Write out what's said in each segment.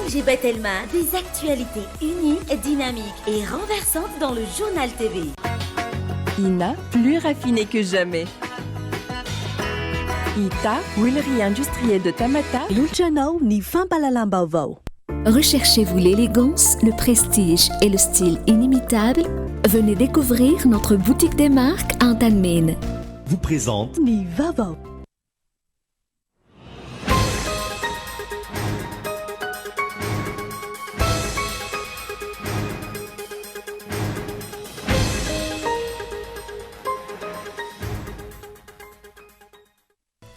ONG Batelma, des actualités uniques, dynamiques et renversantes dans le Journal TV. Ina, plus raffiné que jamais. Ita, huilerie industrielle de Tamata. Lolotra anao ny fampahalalam-baovao. Recherchez-vous l'élégance, le prestige et le style inimitable? Venez découvrir notre boutique des marques Antanimena. Vous présente. Ny vaovao.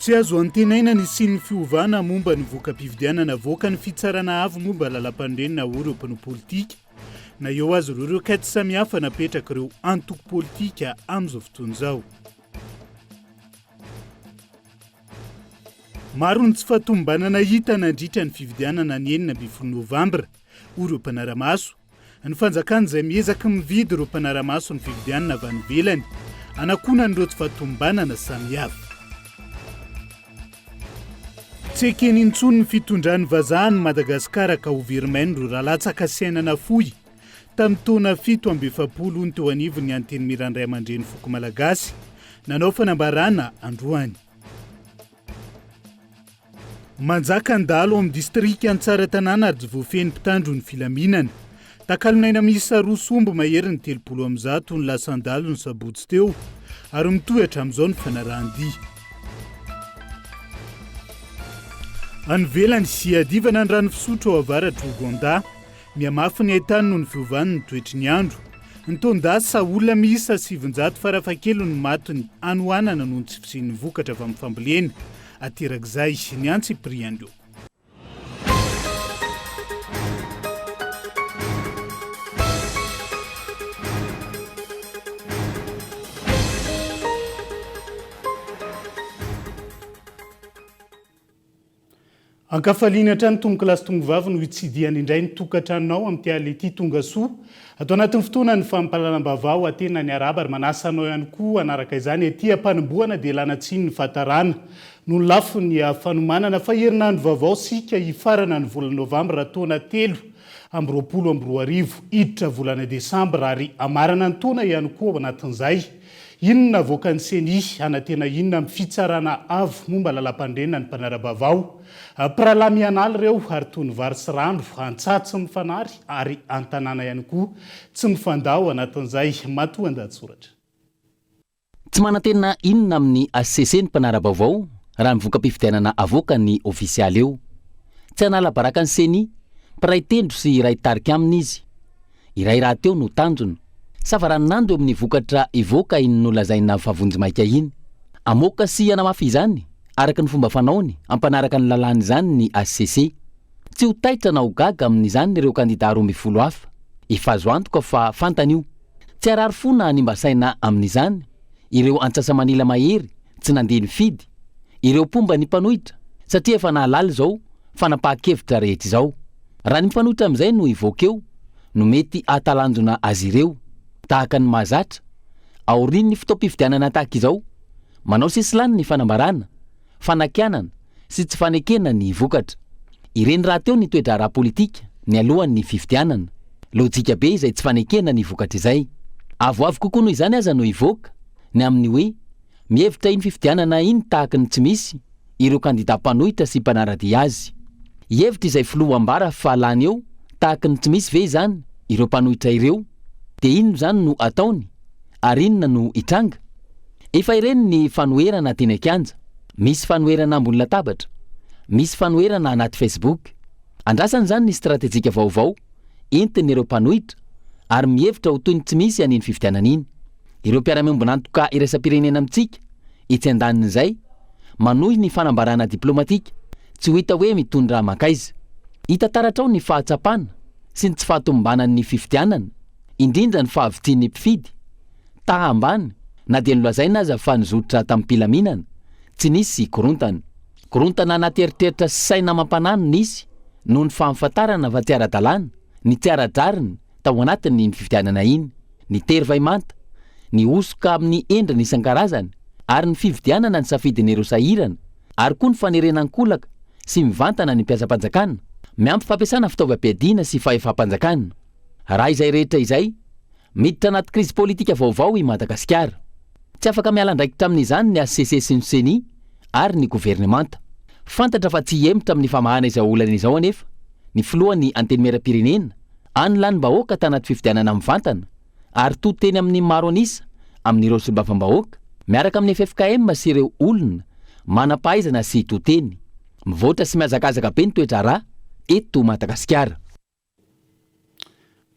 Tsy azo antenaina ny hisian'ny fiovana momba ny voka-pifidianana avoakan'ny Fitsarana Avo momba Lalampanorenana hoy ireo mpanao politika, na eo aza ireo requêtes samihafa napetrak'ireo antoko politika amin'izao fotoana izao. Maro ny tsy fahatomombanana hita nandritra ny fifidianana ny 16 novambra, hoy ireo mpanara-maso. Ny fanjakana izay miezaka mividy ireo mpanara-maso ny fifidianana avy any ivelany, hanakonana ireo tsy fahatomombanana samihafa. Tsy ekeny intsony ny fitondran'ny vazaha an'i Madagasikara ka ho very maina ireo ra latsaka sy aina nafoy tamin'ny taona 47 hoy ny teo anivon'ny Antenimieran'ny Raiamandreny Foko Malagasy nanao fanambarana androany. Manjaka ny dahalo ao amin'ny distrikan'i Tsaratanàna ary tsy voafehin'ny mpitandro ny filaminana. Takalon'aina miisa roa sy omby maherin'ny 130 no lasan-dahalo ny sabotsy teo ary mitohy hatramin'izao ny fanarahan-dia. Any ivelany, iadivana ny rano fisotro ao avaratr'i Ouganda. Mihamafy ny haitany noho ny fiovan'ny toetry ny andro. Ny taon-dasa, olona miisa 900 farafahakeliny no matin'ny hanoanana noho ny tsy fisian'ny vokatra avy amin'ny fambolena. Aterak'izay, ny antsipirian'ireo. Ankafaliana hatrany tompokolahy sy tompovavy no hitsidihana indray ny tokantranonao amin'ity alina ity tongasoa ato anatin'ny fotoana ny fampahalalam-baovao Atena ny arahaba ary manasa anao ihany koa hanaraka izany aty am-panombohana dia ialana tsiny ny fahatarana noho ny lafiny fanomanana fa herinandro vaovao isika hifarana ny volana novambra taona 2023 hiditra volana desambra ary hamarana ny taona ihany koa ao anatin'izay Inona avoakan'ny Ceni? Hanantena inona amin'ny Fitsarana Avo momba Lalampanorenana ny mpanara-baovao? Mpirahalahy mianala ireo ary toy ny vary sy rano, antsaha tsy mifanary ary an-tanàna ihany koa tsy mifandao anatin'izay matoan-dahatsoratra. Tsy manantena inona amin'ny hcc ny mpanara-baovao raha ny voka-pifidianana avoakany ofisialy eo. Tsy hanala baraka ny Ceni, mpiray tendro sy iray tarika aminy izy. Iray rahateo no tanjona. Savaranonando eo amin'ny vokatra hivoaka iny nolazaina fa vonjimaika iny. Hamoaka sy hanamafy izany, araka ny fomba fanaony, hampanaraka ny lalàna izany ny hcc. Tsy ho taitra na ho gaga amin'izany ireo kandidà 12 hafa. Efa azo antoka fa fantany io. Tsy harary fo na hanimba saina amin'izany ireo antsasamanila mahery tsy nandeha nifidy, ireo mpomba ny mpanohitra, satria efa nahalala izao fanapahan-kevitra rehetra izao. Raha ny mifanohitra amin'izay no hivoaka eo no mety hahatalanjona azy ireo. Tahaka ny mahazatra, aorian'ny fotoam-pifidianana tahaka izao, manao sesilany ny fanambarana, fanakianana sy tsy fanekena ny vokatra. Ireny rahateo ny toe-draharaha politika nialohan'ny fifidianana. Lojika be izay tsy fanekena ny vokatra izay. Avoavo kokoa noho izany aza no hivoaka ny amin'ny hoe Mihevitra iny fifidianana iny tahaky ny tsy misy ireo kandida mpanohitra sy mpanara-dia azy. Hihevitra izay filoha ambara fa lany eo tahaky ny tsy misy ve izany ireo mpanohitra ireo? Dia inona izany no ataony ary inona no hitranga? Efa ireny ny fanoherana teny an-kianja. Misy fanoherana ambony latabatra. Misy fanoherana anaty Facebook. Andrasana izany ny stratejika vaovao entin'ireo mpanohitra ary mihevitra ho toy ny tsy misy an'iny fifidianana iny. Ireo mpiara-miombon'antoka iraisam-pirenena amintsika, etsy andanin'izay, manohy ny fanambarana diplaomatika, tsy ho hita hoe mitondra mankaiza. Hita taratra ao ny fahatsapana sy ny tsy fahatomombanan'ny fifidianana, indrindra ny fahavitsian'ny mpifidy, taha ambany, na dia nolazaina aza fa nizotra tamim-pilaminana, tsy nisy korontana. Korontana anaty eritreritra sy saina amam-panahy no nisy, noho ny fahafantarana fa tsy ara-dalàna, ny tsy ara-drariny tao anatin'iny fifidianana iny, ny tery vay manta, ny hosoka amin'ny endriny isan-karazany ary ny fividianana ny safidin'ireo sahirana ary koa ny fanerena an-kolaka sy mivantana ny mpiasam-panjakana. Miampy fampiasana fitaovam-piadiana sy fahefam-panjakana. Raha izay rehetra izay, miditra anaty krizy politika vaovao i Madagasikara. Tsy afaka miala andraikitra amin'izany ny hcc sy ny Ceni ary ny governemanta. Fantatra fa tsy hihemotra amin'ny famahana izao olana izao anefa ny filohan'ny Antenimierampirenena, any lanim-bahoaka tanaty fifidianana mivantana ary to teny amin'ny maro an'isa amin'ireo solombavambahoaka, miaraka amin'ny ffkm sy ireo olona manam-pahaizana sy to teny. Mivoatra sy mihazakazaka be ny toe-draharaha eto Madagasikara.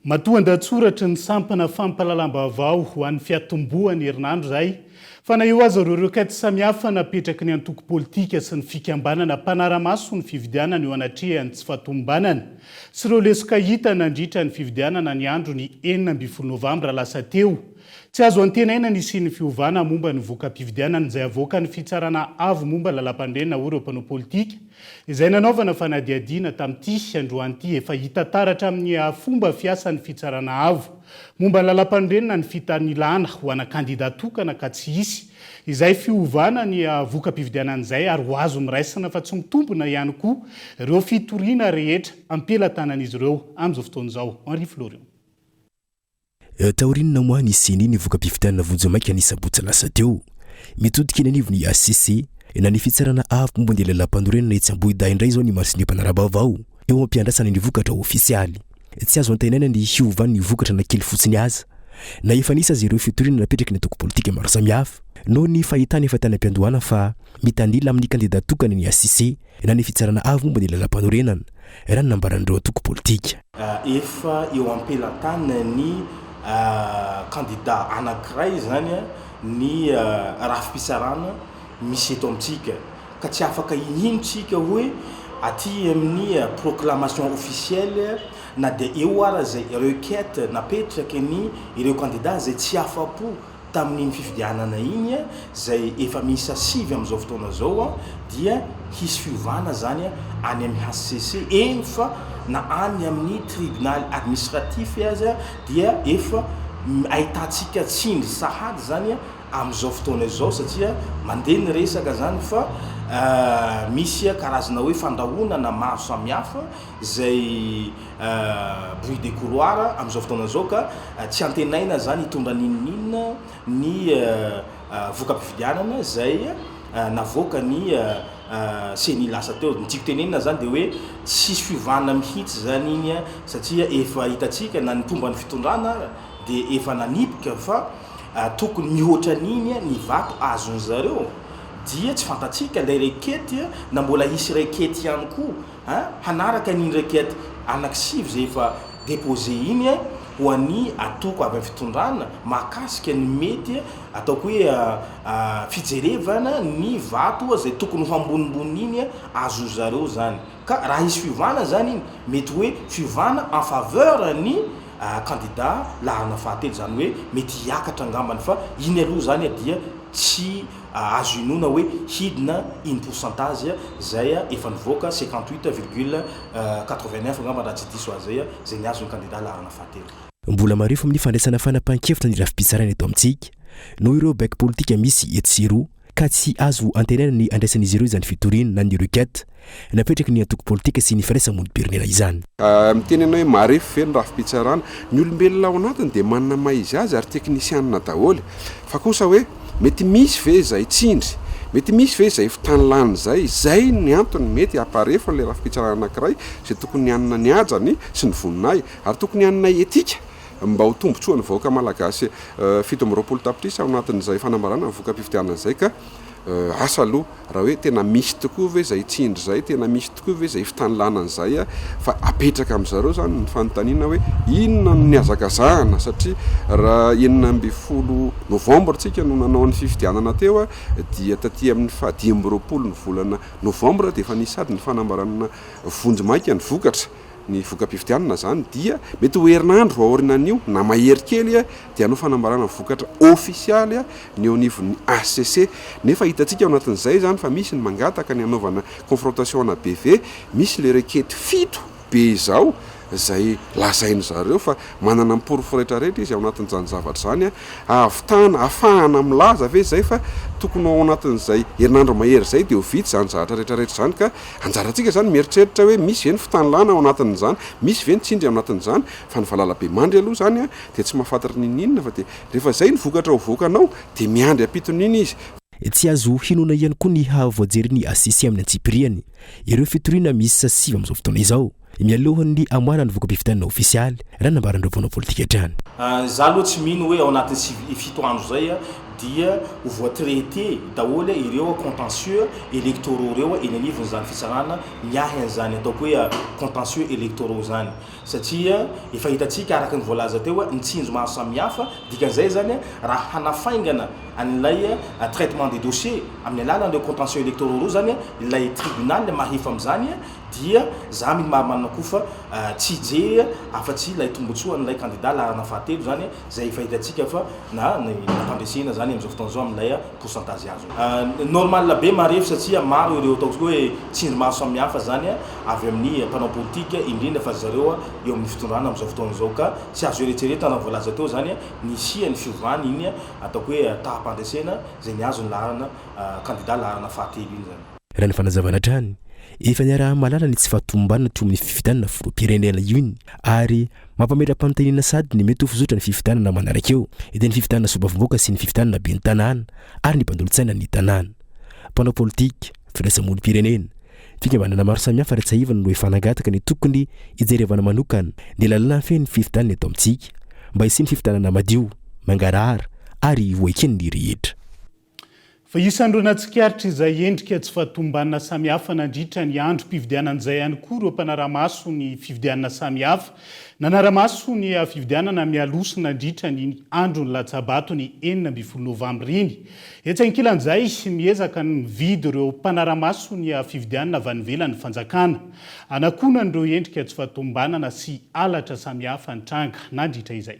Matoan-dahatsoratry ny sampana fampahalalam-baovao ho an'ny fiatombohan'ny herinandro izay, fa na eo aza ireo requêtes samihafa napetraky ny antoko politika sy ny fikambanana mpanara-maso ny fifidianana eo anatrehan'ny tsy fahatomombanana sy ireo lesoka hita nandritra ny fifidianana ny andron'ny 16 novambra lasa teo, tsy azo antenaina ny hisian'ny fiovana momba ny voka-pifidianana izay avoakan'ny Fitsarana Avo momba ny Lalàmpanorenana hoy ireo mpanao politika Izay nanaovana fanadihadiana tamin'ity androany ity efa hita taratra amin'ny fomba fiasan'ny Fitsarana Avo momba ny Lalàmpanorenana ny fitanilana ho ana kandida tokana ka tsy hisy izay fiovana ny voka-pifidianana izay ary ho azo miraisina fa tsy mitombina ihany koa ireo fitoriana rehetra am-pelatanan'izy ireo amin'izao fotoana izao. Henri Florian. Taorian'ny namoahan'ny Ceni ny voka-pifidianana vonjimaika ny sabotsy lasa teo, mitodika eny anivon'ny HCC na ny Fitsarana Avo momba ny Lalàmpanorenana etsy Ambohidahy indray izao ny mason'ny mpanara-baovao eo am-piandrasana ny vokatra ofisialy. Tsy azo antenaina ny hiovan'ny vokatra na kely fotsiny aza, na efa nisy aza ireo fitoriana napetraky ny antoko politika maro samihafa noho ny fahitana efa tany am-piandohana fa mitanila amin'ny kandida tokana ny HCC na ny Fitsarana Avo momba ny Lalàmpanorenana, raha ny nambaran'ireo antoko politika. Efa eo am-pelatanan'ny kandida anankiray izany ny rafi-pitsarana misy eto amintsika ka tsy afaka hino tsika hoe aty amin'ny proclamation officielle na dia eo ara izay requête napetraky ny ireo kandida izay tsy afa-po tamin'iny fifidianana iny izay efa miisa sivy amin'izao fotoana izao dia hisy fiovana izany any amin'ny hcc, eny fa na any amin'ny tribonaly administratif aza dia efa ahitantsika tsindry sahady izany amin'izao fotoana izao satria mandeha ny resaka izany fa misy karazana hoe fandrahonana maro samihafa izay bruit de couloir amin'izao fotoana izao ka tsy antenaina izany hitondra n'inon'inona ny voka-pifidianana izay navoakan'ny Ceni lasa teo. Ny tiako tenenina izany dia hoe tsy hisy fiovana mihitsy izany iny satria efa hitantsika na ny mpomba ny fitondrana ara dia efa nanipika fa tokony mihoatra an'iny ny vato azon-dry zareo dia tsy fantatsika ilay rekety na mbola hisy rekety ihany koa An, hanaraka an'iny requête anaky sivy izay efa déposé iny an, ho an'ny atoko avy amin'ny fitondrana mahakasika ny mety ataoko hoe fijerevana ny vato izay tokony ho ambonimbony iny azon zareo zany. Ka raha hisy fiovana zany iny, mety hoe fiovana en faveur ny candidat laharana fahatelo, zany hoe mety hiakatra angambany fa iny aloha zany dia tsy Azo inoana hoe hidina iny pourcentage izay efa nivoaka 58 virgule 89 angamba raha tsy diso ahy izay, izay niazon'ny kandida laharana fahatelo. Mbola marefo amin'ny fandraisana fanapahan-kevitra ny rafi-pitsarana eto amintsika noho ireo baiko politika misy etsy sy eroa ka tsy azo antenaina ny handraisan'izy ireo izany fitoriana na ny requête napetraky ny antoko politika sy ny firaisamonim-pirenena izany. Miteny ianao hoe marefo ve ny rafi-pitsarana? Ny olombelona ao anatiny dia manana maha izy azy ary teknisianina daholo. Fa kosa hoe mety misy ve izay tsindry? Mety misy ve izay fitanilana izay? Izay ny antony mety hamparefo an'ilay rafi-pitsarana anankiray izay tokony hanana ny hajany sy ny voninahiny ary tokony hanana etika mba ho tombontsoan'ny vahoaka malagasy 27 tapitrisa ao anatin'izay fanambarana ny voka-pifidianana izay ka asa aloha raha hoe tena misy tokoa ve izay tsindry izay, tena misy tokoa ve izay fitanilana an'izay fa apetraka amin-dry zareo izany ny fanontaniana hoe inona no nihazakazahana satria raha 16 novambra tsika no nanao ny fifidianana teo dia taty amin'ny faha 25 ny volana novambra dia efa nisy sady ny fanambarana vonjimaika ny vokatra ny voka-pifidianana izany dia mety ho herinandro aorianan'io na mahery kely dia hanao fanambarana vokatra ofisialy ny eo anivon'ny hcc. Nefa hitantsika ao anatin'izay izany fa misy ny mangataka ny hanaovana confrontation ana BV, misy le requête fito be izao. izay lazain-dry zareo fa manana ny porofo rehetrarehetra izy ao anatin'izany zavatra izany? Ahavitana, ahafahana milaza ve izay fa tokony ho ao anatin'izay herinandro mahery izay dia ho vita izany zavatra rehetrarehetra izany? Ka anjarantsika izany mieritreritra hoe misy ve ny fitanilana ao anatin'izany, misy ve ny tsindry ao anatin'izany? Fa ny valalabemandry aloha izany dia tsy mahafantatra n'inon'inona fa dia rehefa izay ny vokatra hovoakanao dia miandry am-pitoniana izy. Tsy azo hinoana ihany koa ny hahavoajery ny HCC amin'ny antsipiriany ireo fitoriana miisa sivy amin'izao fotoana izao, mialohan'ny hamoahana ny voka-pifidianana ofisialy, raha nambaran'ireo mpanao politika hatrany. Za aloha tsy mino hoe ao anatin'ny sivy fito andro zay dia ho voa-traiter daholo ireo contentieux électoraux ireo eny anivon'izany fitsarana miahy an'izany ataoko hoe contentieux électoraux zany. Satria efa hitantsika araka ny voalaza teo ny tsinjo maro samihafa, dikan'izay izany raha hanafaingana an'ilay traitement des dossiers amin'ny alalan'ireo contentieux électoraux ireo izany ilay tribunal mahefa amin'izany dia za mino marimarina koa fa tsy hijery afa-tsy ilay tombotsoan'ilay candidat laharana fahatelo izany izay efa hitantsika fa na ny nampandresena izany amin'izao fotoana izao amin'ilay pourcentage azony. Normal be marefo satria maro ireo ataontsika hoe tsindry maro samihafa izany avy amin'ny mpanao politika indrindra fa ry zareo eo amin'ny fitondrana amin'izao fotoana izao ka tsy azo eretreretana raha voalaza teo izany ny hisian'ny fiovana iny ataoko hoe taham-pandresena izay nihazo ny laharana kandida laharana fahatelo iny izany. Raha ny fanazavana hatrany, efa niaraha-mahalala ny tsy fahatomombanana teo amin'ny fifidianana filoham-pirenena iny ary mampametra-panontaniana sady ny mety ho fizotran'ny fifidianana manaraka eo dia ny fifidianana solombavambahoaka sy ny fifidianana ben'ny tanàna ary ny mpanolotsaina ny tanàna. Mpanao politika, firaisamonim-pirenena, fikambanana maro samihafa ary tsiahivina no efa nangataka ny tokony hijerevana manokana ny lalàna mifehy ny fifidianana eto amintsika mba hisian'ny fifidianana madio, mangarahara ary ho eken'ny rehetra. Fa isan'ireo nahatsikaritra izay endrika tsy fahatomombanana samihafa nandritra ny androm-pifidianana izay ihany koa ireo mpanara-maso ny fifidianana samihafa. Nanara-maso ny fifidianana mialoha sy nandritra ny iny andron'ny latsa-bato ny 16 novambra iny. Etsy ankilan'izay, miezaka ny mividy ireo mpanara-maso ny fifidianana avy any ivelany ny fanjakana. Anakonan'ireo endrika tsy fahatomombanana sy halatra samihafa nitranga nandritra izay.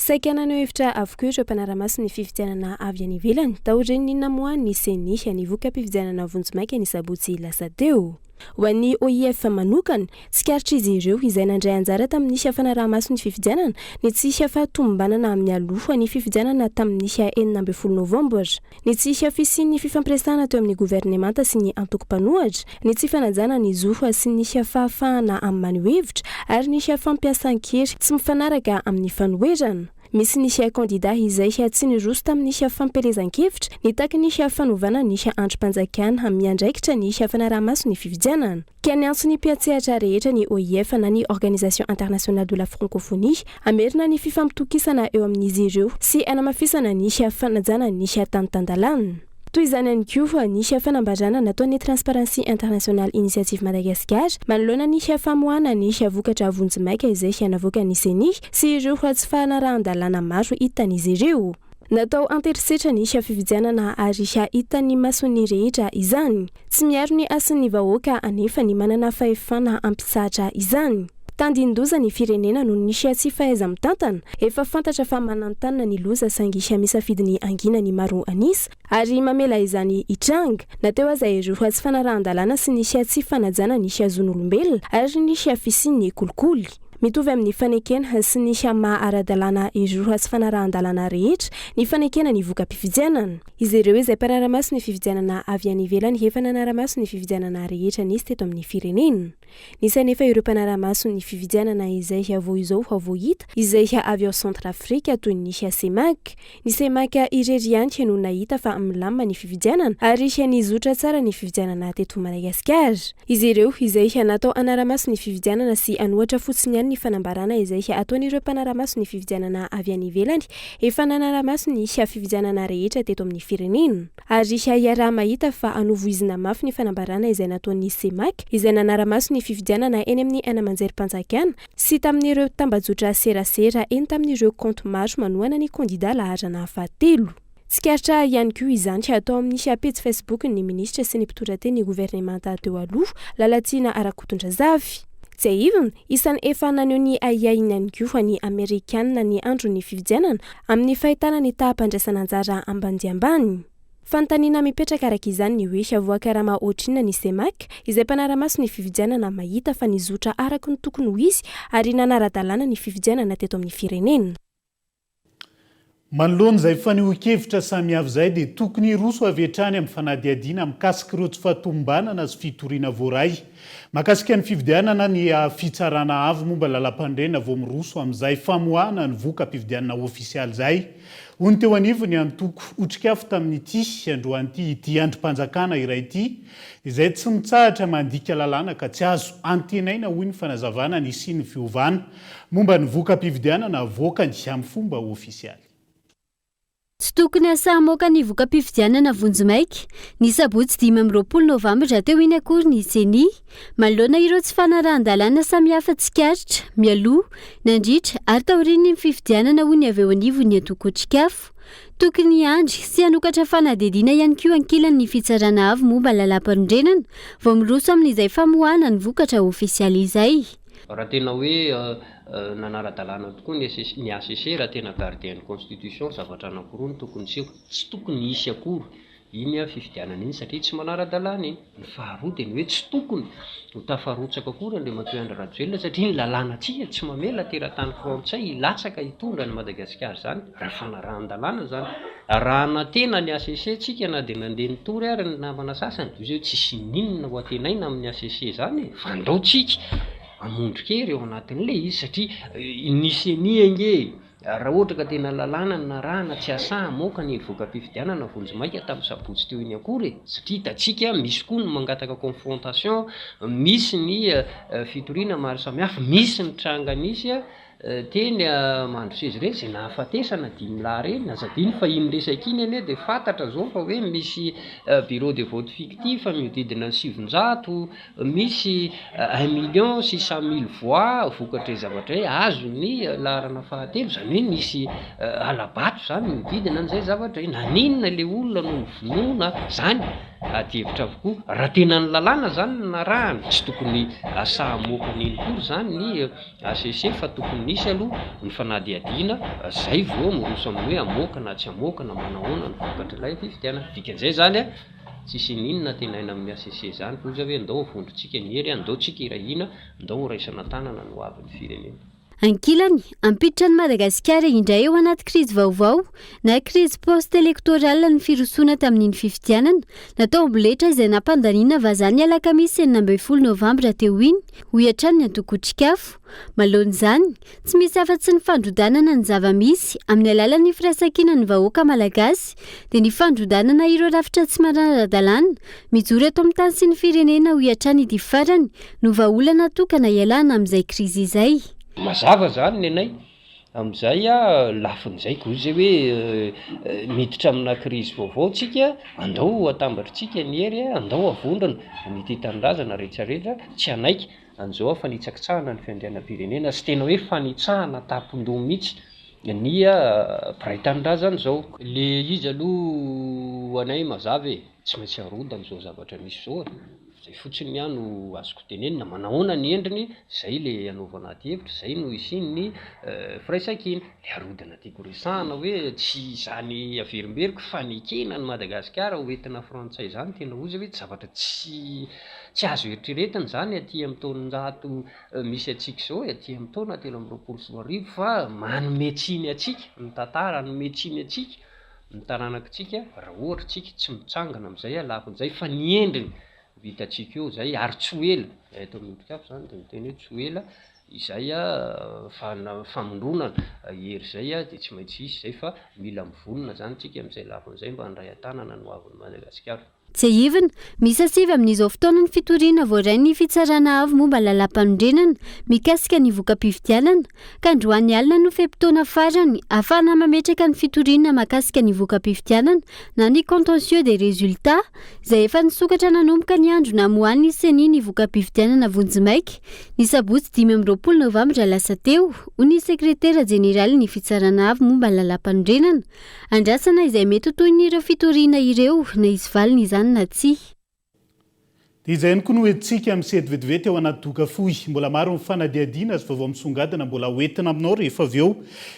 Saika naneho hevitra avokoa ireo mpanara-maso ny fifidianana avy any ivelany taorian'ny namoahan'ny Ceni ny voka-pifidianana vonjimaika ny sabotsy lasa teo. Ho an'ny OIF manokana, tsikaritr'izy ireo izay nandray anjara tamin'ny fanaraha-maso ny fifidianana ny tsy fahatomombanana mialoha ny fifidianana tamin'ny 16 novambra. Ny tsy fisian'ny fifampiresahana teo amin'ny governemanta sy ny antoko mpanohatra, ny tsy fanajana ny zo sy ny fahafahana amin'ny maneho hevitra ary ny fampiasan-kery tsy mifanaraka amin'ny fanoherana. Misy ny kandida izay tsy niroso tamin'ny fampielezan-kevitra nitaky ny fanovana ny andrim-panjakana miandraikitra ny fanaraha-maso ny fifidianana. Ka niantso ny mpiantsehatra rehetra ny OIF na ny Organisation Internationale de la Francophonie hamerina ny fifampitokisana eo amin'izy ireo sy hanamafisana ny fanajana ny tany tan-dalàna. Toy izany ihany koa ny fanambarana nataon'ny Transparency International Initiative Madagascar manoloana ny famoahana ny vokatra vonjimaika izay navoakan'ny Ceni sy ireo tsy fanarahan-dalàna maro hitan'izy ireo. Natao an-terisetra ny fifidianana ary hitan'ny mason'ny rehetra izany. Tsy miaro ny hasin'ny vahoaka anefa ny manana fahefana hampitsahatra izany. Tandindoza ny firenena noho ny tsy fahaiza-mitantana. Efa fantatra fa mananontanona ny loza saingy misafidy ny hangina ny maro an'isa ary mamela izany hitranga. Na teo aza ireo tsy fanarahan-dalàna sy ny tsy fanajana ny zon'olombelona ary ny fisian'ny kolikoly. Mitovy amin'ny fanekena sy ny maha ara-dalàna ireo tsy fanarahan-dalàna rehetra ny fanekena ny voka-pifidianana. Izy ireo izay mpanara-maso ny fifidianana avy any ivelany efa nanara-maso ny fifidianana rehetra nisy teto amin'ny firenena. Nisy anefa ireo mpanara-maso ny fifidianana izay vao izao vao hita izay avy ao Centrafrique toy ny Cemac. Ny Cemac irery ihany no nahita fa milamina ny fifidianana ary nizotra tsara ny fifidianana teto Madagasikara. Izy ireo izay natao hanara-maso ny fifidianana sy hanohatra fotsiny ihany ny fanambarana izay ataon'ireo mpanara-maso ny fifidianana avy any ivelany efa nanara-maso ny fifidianana rehetra teto amin'ny firenena. Ary iaraha-mahita fa novoizina mafy ny fanambarana izay nataon'ny Cemac izay nanara-maso ny fifidianana eny amin'ny haino aman-jerim-panjakana sy tamin'ireo tambajotra serasera eny tamin'ireo kaonty maro manohana ny kandida laharana fahatelo. Tsikaritra ihany koa izany tao amin'ny pejy Facebook-n'ny minisitra sy ny mpitondra tenin'ny governemanta teo aloha, Lalatiana Rakotondrazafy. Tsiahivina, isan'ny efa naneho ny ahiahiny ihany koa ny Amerikanina ny andron'ny fifidianana amin'ny fahitana ny taham-pandraisana anjara ambany dia ambany. Fanontaniana mipetraka araka izany ny hoe voakarama ohatrinona ny Cemac, izay mpanara-maso ny fifidianana mahita fa nizotra araka ny tokony ho izy ary nanara-dalàna ny fifidianana teto amin'ny firenena. Manoloana izay fanehoan-kevitra samihafa izay dia tokony hiroso avy hatrany amin'ny fanadihadiana mikasika ireo tsy fahatomombanana sy fitoriana voaray mahakasika ny fifidianana ny Fitsarana Avo momba ny Lalampanorenana vao miroso amin'izay famoahana ny voka-pifidianana ofisialy izay, hoy ny teo anivon'ny antoko Otrikafo tamin'ity androany ity ity andrim-panjakana iray ity izay tsy mitsahatra mandika lalàna ka tsy azo antenaina hoy ny fanazavana ny hisian'ny fiovana Momba ny voka-pifidianana avoakany amin'ny fomba ofisialy. Tsy tokony hasahy hamoaka ny voka-pifidianana vonjimaika, ny sabotsy 25 novambra teo iny akory ny Ceni. Manoloana ireo tsy fanarahan-dalàna samihafa tsikaritra, mialoha, nandritra ary taorian'ny fifidianana hoy ny avy eo anivon'ny antoko Otrikafo. Tokony hiandry sy hanokatra fanadihadiana ihany koa ankilany ny Fitsarana Avo momba ny Lalàmpanorenana vao miroso amin'izay famoahana ny vokatra ofisialy izay. Raha tena hoe nanara-dalàna tokoa ny ny HCC, raha tena gardien ny constitution, zavatra anankiroa no tokony hiseho, tsy tokony hisy akory iny fifidianana iny satria tsy manara-dalàna iny. Ny faharoa dia ny hoe tsy tokony ho tafarotsaka akory Andriamatoa Andry Rajoelina satria ny lalànantsika tsy mamela teratany frantsay hilatsaka hitondra an'i Madagasikara izany, raha fanarahan-dalàna izany. Raha hanantena ny HCC tsika na dia nandeha nitory ary ny namana sasany dia hoy izy hoe tsisy n'inona ho antenaina amin'ny HCC izany e, fa andao tsika hamondron-kery ao anatin'ilay izy satria ny ceni ange raha ohatra ka tena lalàna no narahana tsy hasahy hamoaka an'iny voka-pifidianana vonjimaika tamin'ny sabotsy teo iny akory e, satria hitantsika misy koa ny mangataka confrontation, misy ny fitoriana maro samihafa, misy ny tranga nisy Teny Mandroseza ireny izay nahafatesana dimilahy ireny, aza adino fa iny resaka iny anie dia fantatra izao fa hoe misy bureau de vote fictif mihodidina ny 900, misy un million six cent mille voix vokatr'izay zavatra izay azo ny laharana fahatelo, izany hoe nisy hala-bato izany mihodidina an'izay zavatra izay, naninona ilay olona no novonoina, izany ady hevitra avokoa, raha tena ny lalàna izany no narahana tsy tokony sahy hamoaka an'iny akory izany ny HCC fa tokony nisy aloha ny fanadihadiana zay vao miroso amin'ny hoe hamoaka na tsy hamoaka na manahoana ny vokatr'ilay fifidianana. Dikan'izay zany a, tsisy ininona antenaina amin'ny HCC zany fa hoy za hoe ndao avondrontsika ny hery a, ndao tsika hiray hina, ndao ho raisana an-tanana ny ho avin'ny firenena. Ankilany, hampiditra an'i Madagasikara indray ao anaty krizy vaovao na krizy post-électorale ny firosoana tamin'iny fifidianana natao amboletra izay nampandaniana vazaha ny alakamisy 16 novambra teo iny, hoy hatrany ny antoko Otrikafo. Manoloana izany, tsy misy afa-tsy ny fandrodanana ny zava-misy amin'ny alalan'ny firaisankinan'ny vahoaka malagasy, dia ny fandrodanana ireo rafitra tsy manara-dalàna mijoro eto amin'ny tany sy ny firenena, hoy hatrany ity farany, no vahaolana tokana hialana amin'izay krizy izay. Mazava izany ny anay amin'izay lafiny izay koa izay hoe miditra amina krizy vaovao tsika, andao atambatritsika ny hery, andao avondrona ny tia tanindrazana rehetrarehetra tsy hanaiky an'izao fanitsakitsahana ny fiandrianam-pirenena sy tena hoe fanitsahana tampon-doha mihitsy ny mpiray tanindrazana izao. Le izy aloha ho anay mazava e, tsy maintsy arodana izao zavatra misy izao e. Zay fotsiny ny ahy no azoko tenenina, manahoana ny endriny, zay le anaovana ady hevitra, zay no hisian'ny firaisankina, le arodana tiako resahana hoe tsy izany averimberiko fa nekena an'i Madagasikara ho entina frantsay zany tena ozy hoe zavatra tsy tsy azo eritreretina zany aty amin'ny taonjato misy antsika izao e, aty amin'ny taona 2023 fa manome tsiny antsika ny tantara, hanome tsiny antsika ny taranakitsika raha ohatra tsika tsy mitsangana amizay lafiny zay fa ny endriny ho hitantsika eo zay ary tsy ho ela, eto amin'ny Otrikafo zany de miteny hoe tsy ho ela izay famondronana hery zay de tsy maintsy hisy zay fa mila mivonona zany tsika amizay lafiny zay mba handray an-tanana ny ho avin'i Madagasikara. Tsiahivina, miisa sivy amin'izao fotoana ny fitoriana voarain'ny Fitsarana Avo momba ny Lalàmpanorenana mikasika ny voka-pifidianana, ka androany alina no fe-potoana farany ahafahana mametraka ny fitoriana mahakasika ny voka-pifidianana na ny contentieux des résultats izay efa nisokatra nanomboka ny andro namoahan'ny Ceni ny voka-pifidianana vonjimaika ny sabotsy 25 novambra lasa teo, hoy ny sekretera jeneralin'ny Fitsarana Avo momba ny Lalàmpanorenana. Andrasana izay mety ho tohin'ireo fitoriana ireo na hisy valiny izany na tsia. Dia izay ihany koa no entintsika misety vetivety ao anaty doka fohy. Mbola maro ny fanadihadiana sy vaovao misongadina mbola ho entina aminao rehefa avy eo.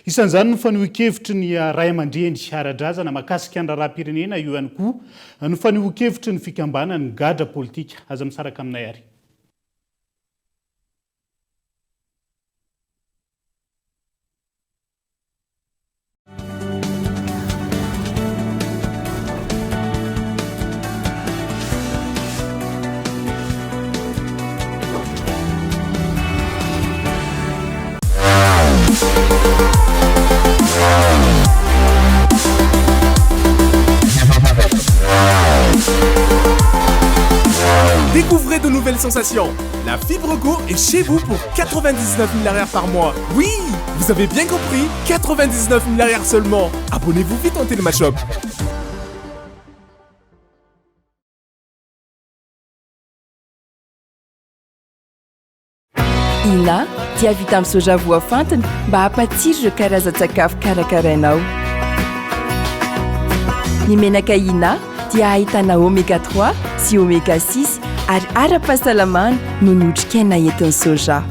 Isan'izany ny fanehoan-kevitry ny ray aman-dreny ara-drazana mahakasika ny raharaham-pirenena, eo ihany koa ny fanehoan-kevitry ny fikambanan'ny gadra politika. Aza misaraka aminay ary. Découvrez de nouvelles sensations. La fibre Go est chez vous pour 99 000 arrières par mois. Oui, vous avez bien compris, 99 000 arrières seulement. Abonnez-vous vite en Telemashop. Ina dia vita amin'ny soja voafantina mba hampatsiro ireo karazan-tsakafo karakarainao. Ny menaka Ina dia ahitana oméga 3 sy oméga 6 ary ara-pahasalamana noho ny otrikaina entin'ny soja.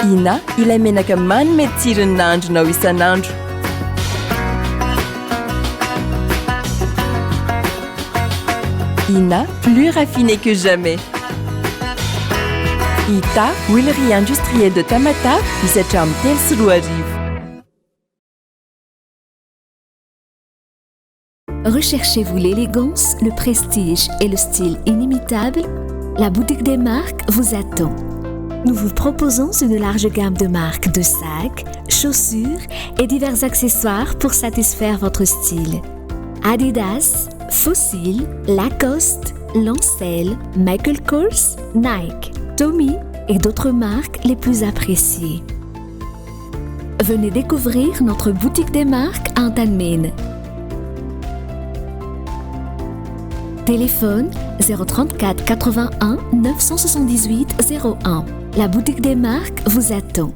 Ina ilay menaka manome tsiro ny nahandronao isan'andro. Ina, plus raffiné que jamais. Ita, huilerie industrielle de Tamatave, misy hatramin'ny 2003. Recherchez-vous l'élégance, le prestige et le style inimitable La boutique des marques vous attend. Nous vous proposons une large gamme de marques de sacs, chaussures et divers accessoires pour satisfaire votre style. Adidas, Fossil, Lacoste, Lancel, Michael Kors, Nike, Tommy et d'autres marques les plus appréciées. Venez découvrir notre boutique des marques à Antanmene. Téléphone 034 81 978 01. La boutique des marques vous attend.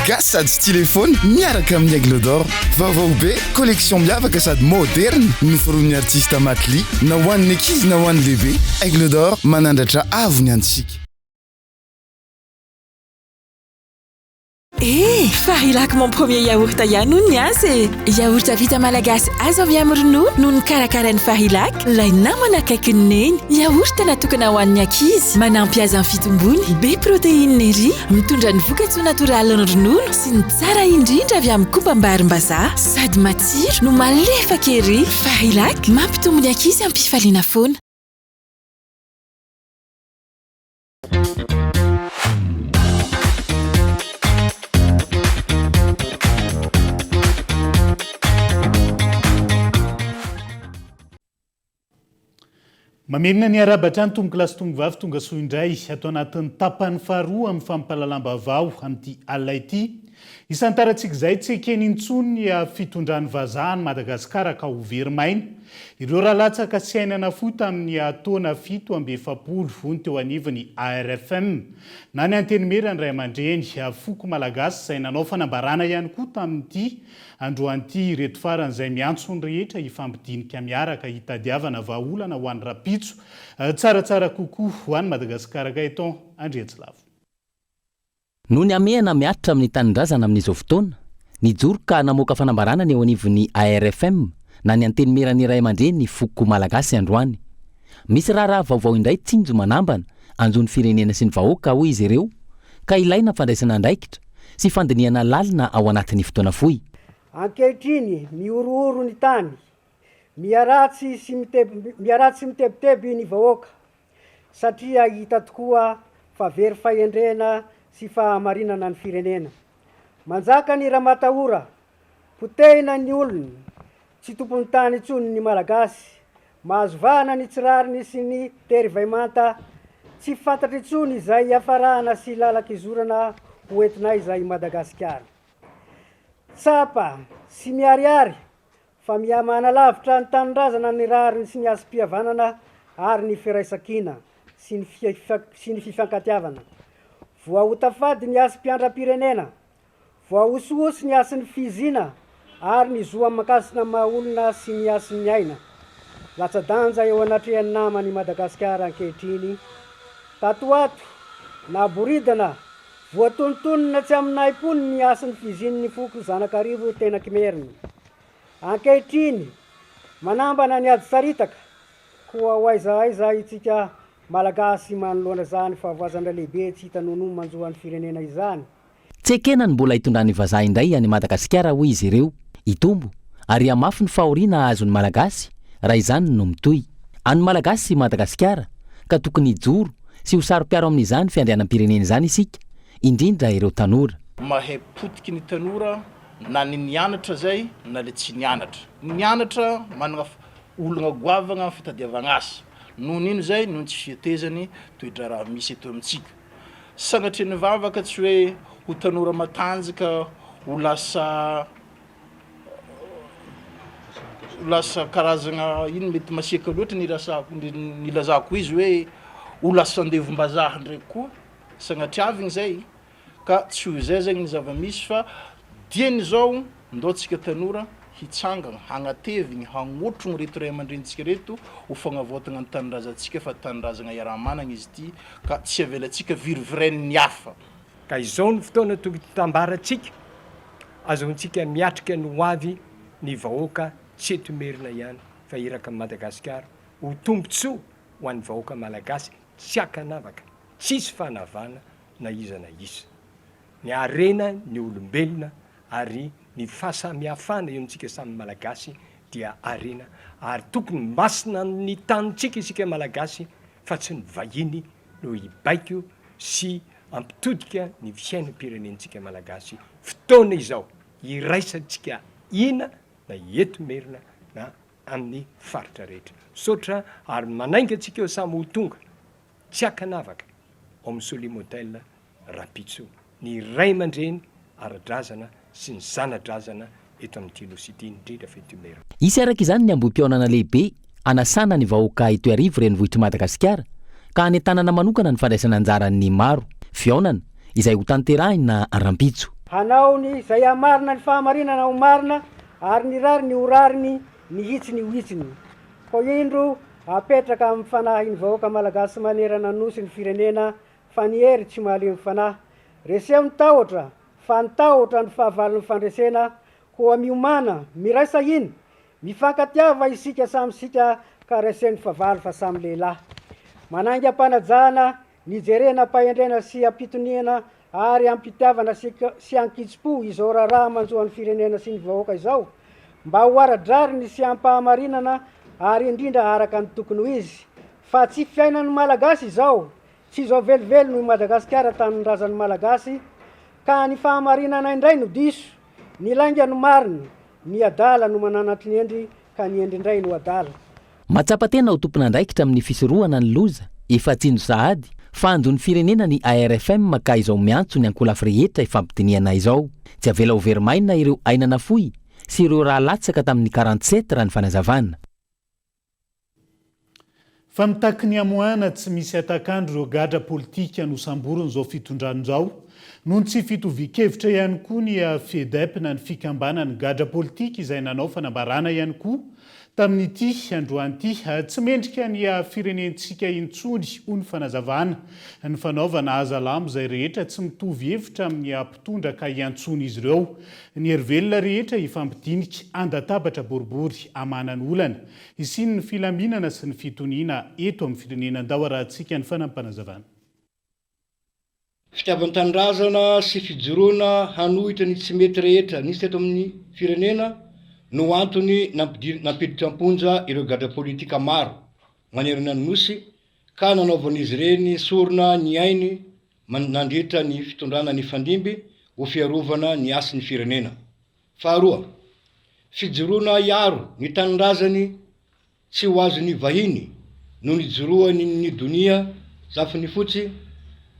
Gasy sady stylé foana miaraka amin'ny Aigle d'Or. Vaovao be, collection miavaka sady moderna noforonin'ny artista Matli na ho an'ny ankizy na ho an'ny lehibe. Aigle d'Or manandratra avo ny antsika. Eh! Farilac mon premier yaourt ihany hono ny azy e! Yaourt vita malagasy azo avy amin'ny ronono no nokarakarain'i Farilac, ilay namana akaikin'i Neny. Yaourt natokana ho an'ny ankizy, manampy azy amin'ny fitombony, be protéine ery, mitondra ny vokatsoa natoralin'ny ronono sy ny tsara indrindra avy amin'ny kombam-barimbazaha. Sady matsiro no malefaka ery! Farilac, mampitombo ny ankizy am-pifaliana foana. Mamerina ny arahaba hatrany tompokolahy sy tompokovavy tonga soa indray ato anatin'ny tapany faharoa amin'ny fampahalalam-baovao amin'ity alina ity. Isantarantsika izay tsy ekeny intsony ny fitondran'ny vazaha an'i Madagasikara ka ho very maina Ireo ra latsaka sy aina nafoy tamin'ny taona 47 hoy ny teo anivon'ny ARFM na ny Antenimieran'ny Ray aman-dreny foko malagasy izay nanao fanambarana ihany koa tamin'ity androany ity ireto farany izay miantso ny rehetra hifampidinika miaraka hitadiavana vahaolana ho an'ny rahampitso tsaratsara kokoa ho an'i Madagasikara Gaëtan Andriantsilavo. Noho ny hamehana mihatra amin'ny tanindrazana amin'izao fotoana, nijoro ka namoaka fanambarana ny eo anivon'ny ARFM na ny Antenimieran'ny Ray aman-dreny foko malagasy androany. Misy raharaha vaovao indray tsinjo manambana hanjo ny firenena sy ny vahoaka hoy izy ireo ka ilaina fandraisana andraikitra sy fandinihana lalina ao anatin'ny fotoana fohy. Ankehitriny, mihorohoro ny tany, miharatsy sy miharatsy sy mitebiteby ny vahoaka. satria hita tokoa fa very fahendrena sy fahamarinana ny firenena. Manjaka ny ramatahora, potehina ny olona, tsy tompon'ny tany intsony ny Malagasy, mahazo vahana ny tsy rariny sy ny tery vaimanta. Tsy fantatra intsony izay hiafarana sy lalan-kizorana ho entinay izay Madagasikara. Tsapa sy miharihary fa miha-manalavitra ny tanindrazana ny rariny sy ny hasim-pihavanana ary ny firaisankina sy ny sy ny fifankatiavana. Voahotafady ny hasim-piandram-pirenena, voahosihosy ny hasin'ny fiziana ary ny zo aman-kasina maha-olona sy ny hasin'ny aina. Latsa-danja eo anatrehan'ny namany i Madagasikara ankehitriny. Tato ho ato, naboridana, voatonontonona tsy amin'aim-pony ny hasin'ny fizian'ny foko Zanakarivo Tenakimerina. Ankehitriny, manambana ny ady saritaka, koa ho aiza aiza itsika Malagasy manoloana izany fahavoazana lehibe tsy hita nonoa manjo an'ny firenena izany? Tsy ekena ny mbola hitondran'ny vazaha indray an'i Madagasikara hoy izy ireo. Hitombo ary hihamafy ny fahoriana hahazo ny Malagasy raha izany no mitohy. An'ny Malagasy i Madagasikara ka tokony hijoro sy ho saro-piaro amin'izany fiandrianam-pirenena izany isika, indrindra ireo tanora. Mahay potiky ny tanora na ny nianatra zay na le tsy nianatra. Ny nianatra managna olagna goavagna am fitadiavagna asa. Noho ny ino zay? Noho ny tsy fihetezany toe-draharaha misy eto amintsika. Sanatria ny vavaka tsy hoe ho tanora matanjaka ho lasa ho lasa karazagna ino mety masiaka loatra ny irasako ny ilazako izy hoe ho lasa andevom-bazaha ndraiky koa, sagnatria zay. Ka tsy ho izay zegny ny zava-misy fa dieny izao ndao tsika tanora hitsangagna, hagnatevigny, hagnotrogno reto ray aman-drenintsika reto ho fagnavaotagna ny tanindrazantsika fa tanindrazagna iaraha-managna izy ity ka tsy avelantsika virivirain'ny hafa. Ka izao no fotoana tokony hitambarantsika, azahoantsika miatrika ny ho avy ny vahoaka tsy eto Imerina ihany fa iraka Madagasikara ho tombontsoa ho an'ny vahoaka Malagasy tsy ankanavaka, tsisy fanavana na iza na iza. Ny harena ny olombelona ary ny fahasamihafana eo amintsika samy Malagasy dia harena ary tokony masina amin'ny tanintsika isika Malagasy fa tsy ny vahiny no hibaiko sy hampitodika ny fiainam-pirenentsika Malagasy. Fotoana izao hiraisantsika hina na eto Merina na amin'ny faritra rehetra. Misaotra ary manainga antsika eo samy ho tonga Tsy ankanavaka ao amin'ny Solim Hotel rahampitso ny ray aman-dreny ara-drazana sy ny zana-drazana eto amin'ity Nosy ity, indrindra fa eto Imerina. Hisy araka izany ny ambohipihaonana lehibe hanasana ny vahoaka eto Iarivo renivohitr'i Madagasikara ka hanentanana manokana ny fandraisana anjaran'ny maro. Fihaonana izay hotanterahina rahampitso. Hanao ny izay hahamarina ny fahamarinana ho marina, ary ny rariny ho rariny, ny hitsiny ho hitsiny. Koa indro apetraka amin'ny fanahin'ny vahoaka malagasy manerana ny Nosy ny firenena fa ny hery tsy mahaleo ny fanahy. Reseo ny tahotra fa ny tahotra no fahavalon'ny fandresena koa miomàna, miraisa hina, mifankatiava isika samy isika ka reseo ny fahavalo fa samy lehilahy. Manainga am-panajana Nijerena am-pahendrena sy am-pitoniana ary am-pitiavana sy sy an-kitsim-po izao raharaha manjo an'ny firenena sy ny vahoaka izao, mba ho ara-drariny sy am-pahamarinana ary indrindra araka ny tokony ho izy. Fa tsy fiainan'ny Malagasy izao, tsy izao velively no i Madagasikara tanindrazan'ny Malagasy, ka ny fahamarinana indray no diso, ny lainga no marina, ny adala no mananatry ny hendry ka ny hendry indray no adala. Mahatsapa tena ho tompon'andraikitra amin'ny fisorohana ny loza efa tsinjo sahady fa hanjo ny firenena ny ARFM ka izao miantso ny ankolafy rehetra hifampidinihana izao. Tsy avela ho very maina ireo aina nafoy sy ireo rà latsaka tamin'ny 47 raha ny fanazavana. Fa mitaky ny hamoahana tsy misy hatak'andro ireo gadra politika nosamborin'izao fitondrana izao noho ny tsy fitovian-kevitra ihany koa ny FEDEP na ny fikambanan'ny gadra politika izay nanao fanambarana ihany koa Tamin'ity androany ity, tsy mendrika ny firenentsika intsony, hoy ny fanazavana, ny fanaovana hazalambo izay rehetra tsy mitovy hevitra amin'ny mpitondra ka hiantsoan'izy ireo ny herivelona rehetra hifampidinika an-databatra boribory hamahana ny olana hisian'ny filaminana sy ny fitoniana eto amin'ny firenena. Andao arahantsika ny fanampinazavana. Fitiavan-tanindrazana sy fijoroana hanohitra ny tsy mety rehetra nisy teto amin'ny firenena no antony nampiditra am-ponja ireo gadra politika maro manerana ny Nosy ka nanaovan'izy ireny sorona ny ainy nandritra ny fitondrana nifandimby ho fiarovana ny hasin'ny firenena. Faharoa, fijoroana hiaro ny tanindrazany Tsy ho azon'ny vahiny no nijoroany ny donia Zafinifotsy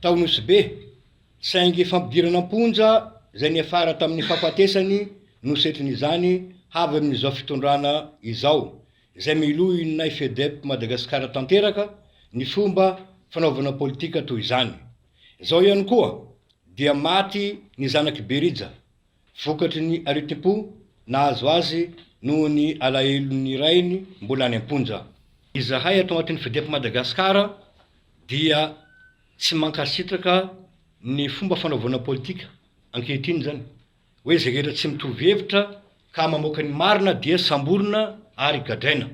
tao Nosy Be, saingy fampidirana am-ponja izay niafara tamin'ny fahafatesany no setrin'izany avy amin'izao fitondrana izao, izay melohinay FEDEP Madagasikara tanteraka ny fomba fanaovana politika toy izany. Izao ihany koa dia maty ny zanak'i Berija vokatry ny aretim-po nahazo azy noho ny alahelon'ny rainy mbola any am-ponja. Izahay ato anatin'ny FEDEP Madagasikara dia tsy mankasitraka ny fomba fanaovana politika ankehitriny izany. Hoe izay rehetra tsy mitovy hevitra ka mamoaka ny marina dia samborina ary gadraina.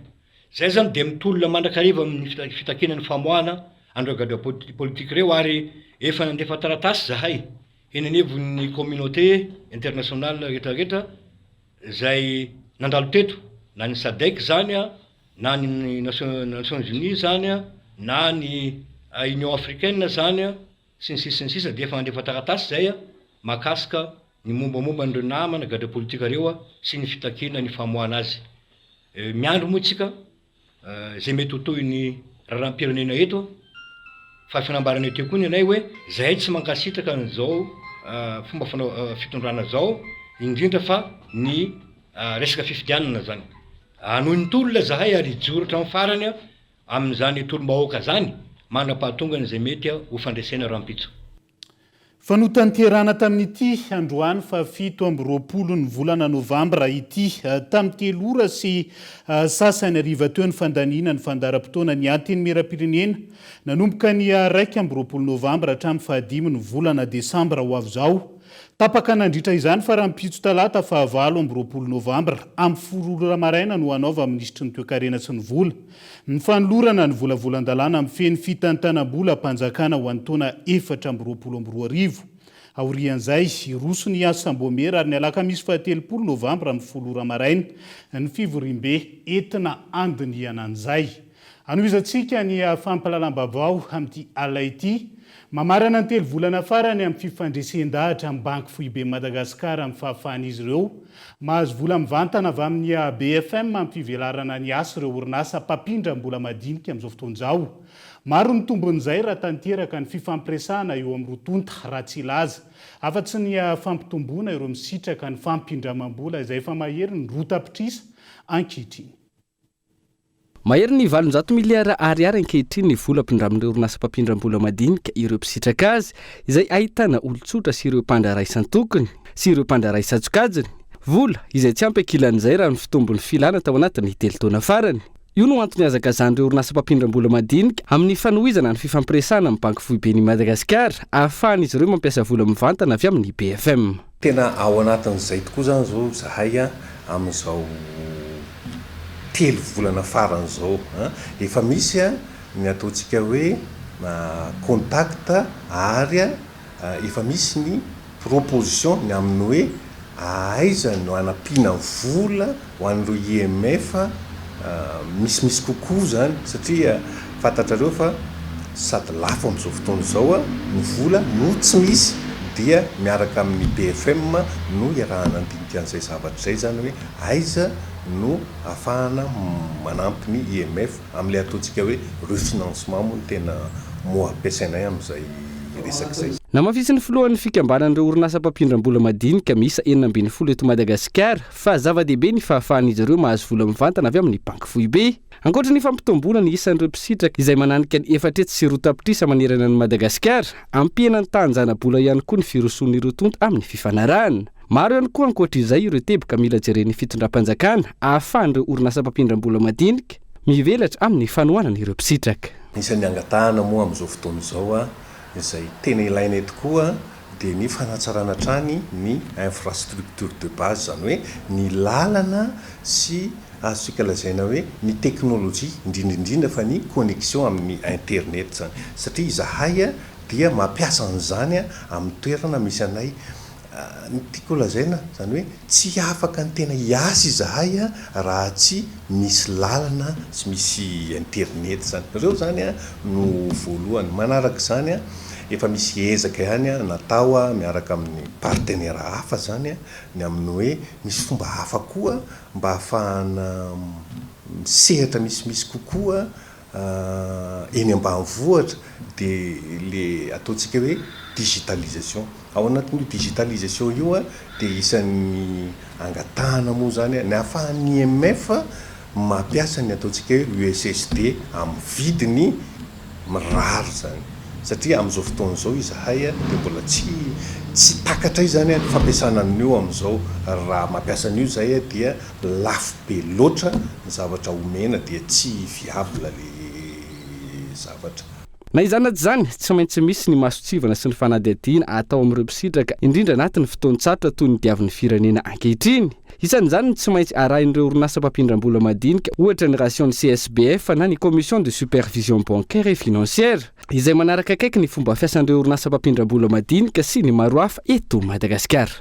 Izay izany dia mitolona mandrakariva amin'ny fitakiana ny famoahana an'ireo gadra politika ireo ary efa nandefa taratasy izahay eny anivon'ny communauté internationale rehetra rehetra izay nandalo teto na ny sadec izany na ny Nations Unies izany na ny Union Africaine izany sy ny sisa sy ny sisa dia efa nandefa taratasy izay mahakasika ny mombamomba an'ireo namana gadra politika ireo sy ny fitakiana ny famoahana azy. Miandry moa tsika izay mety ho tohin'ny raharaham-pirenena eto fa efa nambaranay teo koa ny anay hoe zahay tsy mankasitraka an'izao fomba fanao fitondrana izao indrindra fa ny resaka fifidianana izany. Hanohy ny tolona zahay ary hijoro hatramin'ny farany amin'izany tolom-bahoaka izany mandra-pahatongany izay mety ho fandresena rahampitso. Fa notanterahana tamin'ity androany fahafito 27 ny volana novambra ity tamin'ny telo ora sy sasany hariva teo ny fandaniana ny fandaharam-potoana ny Antenimierampirenena nanomboka ny 21 novambra hatramin'ny fahadimy ny volana desambra ho avy izao. Tapaka nandritra izany fa rahampitso talata faha 28 novambra amin'ny folo ora maraina no hanaovan'ny minisitry ny toekarena sy ny vola Ny fanolorana ny volavolan-dalàna mifehy ny fitantanam-bolam-panjakana ho an'ny taona 2024. Aorian'izay, hiroso ny asam-boamiera ary ny alakamisy faha 30 novambra amin'ny folo ora maraina ny fivoriambe entina handinihana an'izay. Hanohizantsika ny fampahalalam-baovao amin'ity alina ity. Mamarana ny telo volana farany amin'ny fifandresen-dahatra amin'ny Banky Foiben'i Madagasikara amin'ny fahafahan'izy ireo mahazo vola mivantana avy amin'ny BFM amin'ny fivelarana ny asa ireo orinasa mpampindram-bola madinika amin'izao fotoana izao. Maro ny tombon'izay raha tanteraka ny fifampiresahana eo amin'ny roa tonta raha tsy hilaza afa-tsy ny fampitomboana ireo misitraka ny fampindramam-bola izay efa mahery ny roa tapitrisa ankehitriny. Mahery ny 800 miliara ariary ankehitriny ny vola ampindramin'ireo orinasa mpampindram-bola madinika ireo mpisitraka azy, izay ahitana olon-tsotra sy ireo mpandraharaha isan-tokony sy ireo mpandraharaha isan-tsokajiny. Vola izay tsy ampy ankilan'izay raha ny fitombon'ny filana tao anatin'ny telo taona farany. Io no antony ihazakazahan'ireo orinasa mpampindram-bola madinika amin'ny fanohizana ny fifampiresahana amin'ny Banky Foiben'i Madagasikara ahafahan'izy ireo mampiasa vola mivantana avy amin'ny BFM. Tena ao anatin'izay tokoa izany izao izahay amin'izao telo volana farany izao. Efa misy ny ataontsika hoe contact ary efa misy ny proposition ny amin'ny hoe aiza no hanampiana vola ho an'ireo IMF misimisy kokoa izany satria fantatrareo fa sady lafo amin'izao fotoana izao ny vola no tsy misy dia miaraka amin'ny BFM no iarahana handinika an'izay zavatra izay izany hoe aiza no ahafahana manampy ny IMF amin'ilay ataontsika hoe refinancement moa no tena mot ampiasainay amin'izay resaka izay. Namafisin'ny filohan'ny fikambanan'ireo orinasa mpampindram-bola madinika miisa 16 eto Madagasikara fa zava-dehibe ny fahafahan'izy ireo mahazo vola mivantana avy amin'ny banky foibe. Ankoatra ny fampitomboana ny isan'ireo mpisitraka izay mananika ny 204 tapitrisa manerana an'i Madagasikara, hampihena ny tahan-janabola ihany koa ny firosoan'ireo tonta amin'ny fifanarahana. Maro ihany koa ankoatra izay ireo teboka mila jeren'ny fitondram-panjakana ahafahan'ireo orinasa mpampindram-bola madinika mivelatra amin'ny fanohanana ireo mpisitraka. Isan'ny angatahana moa amin'izao fotoana izao izay tena ilainay tokoa dia ny fanatsarana hatrany ny infrastructure de base, izany hoe ny lalana sy azontsika lazaina hoe ny teknolojia, indrindra indrindra fa ny connexion amin'ny internet izany, satria izahay dia mampiasa an'izany amin'ny toerana misy anay. Ny tiako holazaina, izany hoe tsy afaka ny tena hiasa izahay raha tsy misy lalana sy misy internet izany. Ireo izany no voalohany. Manaraka izany, efa misy ezaka ihany natao miaraka amin'ny partenaire hafa izany ny amin'ny hoe misy fomba hafa koa mba hahafahana misehatra misimisy kokoa. eny ambanivohitra dia le ataontsika hoe digitalisation. Ao anatin'io digitalisation io dia isan'ny angatahana moa izany ny ahafahan'ny IMF mampiasa ny ataontsika hoe USSD amin'ny vidiny mirary izany satria amin'izao fotoana izao izahay dia mbola tsy tsy takatray izany ny fampiasana an'io amin'izao ary raha mampiasa an'io izahay dia lafo be loatra ny zavatra omena dia tsy viable le zavatra. Na izany na tsy izany, tsy maintsy misy ny mason-tsivana sy ny fanadihadiana atao amin'ireo mpisitraka, indrindra anatin'ny fotoan-tsarotra toy ny diavin'ny firenena ankehitriny. Isan'izany ny tsy maintsy arahin'ireo orinasa mpampindram-bola madinika, ohatra ny ration ny CSBF na ny Commission de Supervision Bancaire et Financière, izay manaraka akaiky ny fomba fiasan'ireo orinasa mpampindram-bola madinika sy ny maro hafa eto Madagasikara.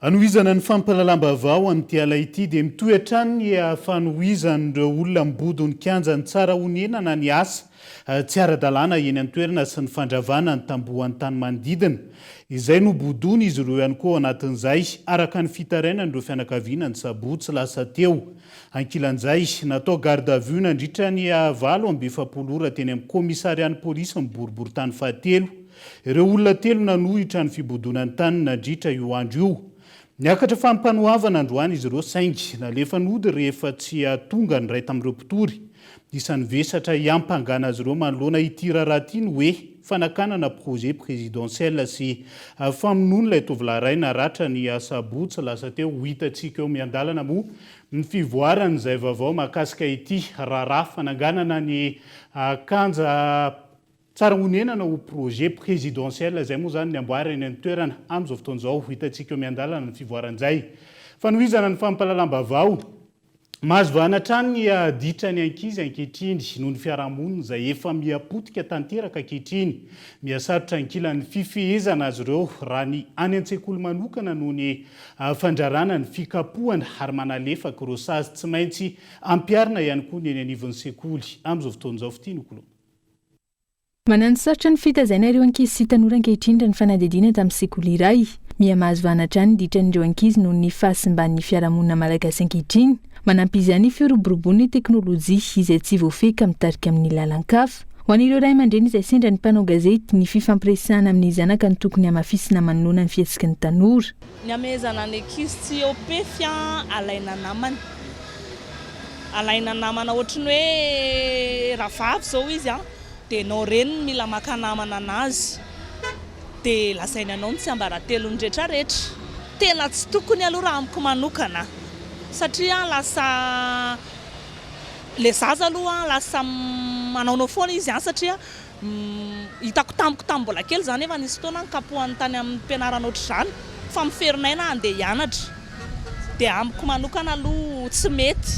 Hanohizana ny fampahalalam-baovao amin'ity ala ity dia mitohy hatrany ny fanohizan'ireo olona mibodo ny kianjan'i Tsarahonenana ny asa tsy ara-dalàna eny an-toerana sy ny fandravana ny tamboho an-tany manodidina izay nobodoin'izy ireo ihany koa ao anatin'izay araka ny fitarainan'ireo fianakaviana ny sabotsy lasa teo. Ankilan'izay, natao garde à vue nandritra ny 48 ora teny amin'ny kaomisarian'ny polisy ny boriborintany fahatelo Ireo olona telo nanohitra ny fibodoana ny tany nandritra io andro io. Niakatra fampanoavana androany izy ireo saingy nalefa nody rehefa tsy tonga ny iray tamin'ireo mpitory. Isan'ny vesatra hiampangana azy ireo manoloana ity raharaha ity ny hoe fanakanana projet présidentiel sy famonoana ilay tovolahy iray naratra ny asabotsy lasa teo. Ho hitantsika eo miandalana moa ny fivoaran'izay vaovao mahakasika ity raharaha fananganana ny kanja Tsara honenana ho projet présidentiel izay moa izany ny amboarina eny an-toerana amin'izao fotoana izao. Ho hitantsika eo miandalana ny fivoaran'izay. Fanohizana ny fampahalalam-baovao. Mahazo vahana hatrany ny haditra ny ankizy ankehitriny noho ny fiarahamonina izay efa miha-potika tanteraka ankehitriny. Miha-sarotra ankilan'ny fifehezana azy ireo raha ny any an-tsekoly manokana noho ny fandrarana ny fikapohana ary manalefaka ireo sazy tsy maintsy ampiharina ihany koa ny eny anivon'ny sekoly amin'izao fotoana izao. Fitia Nokoloa. Mananosarotra ny fitazaina ireo ankizy sy tanora ankehitriny raha ny fanadihadiana tamin'ny sekoly iray. Miha mahazo vahana hatrany ny ditran'ireo ankizy noho ny fahasimban'ny fiarahamonina malagasy ankehitriny. Manampy izany ny firoboroboan'ny teknolojia izay tsy voafehy ka mitarika amin'ny lalan-kafa. Ho an'ireo ray aman-dreny izay sendra ny mpanao gazety, ny fifampiresahana amin'ny zanaka no tokony hamafisina manoloana ny fihetsiky ny tanora. Ny hamehezana ny ankizy tsy eo pefy an, alaina namana. Alaina namana ohatry ny hoe raha vavy izao izy an, dia enao reniny mila maka namana anazy. Dia lazainy anao ny tsiambaratelony retraretra. Tena tsy tokony aloha raha amiko manokana. Satria lasa le zaza aloha lasa manaonao foana izy an satria Hitako tamiko tamin'ny mbola kely izany efa nisy fotoana nikapohany tany amin'ny mpianarana ohatr'izany fa miferinaina handeha hianatra. Dia amiko manokana aloha tsy mety,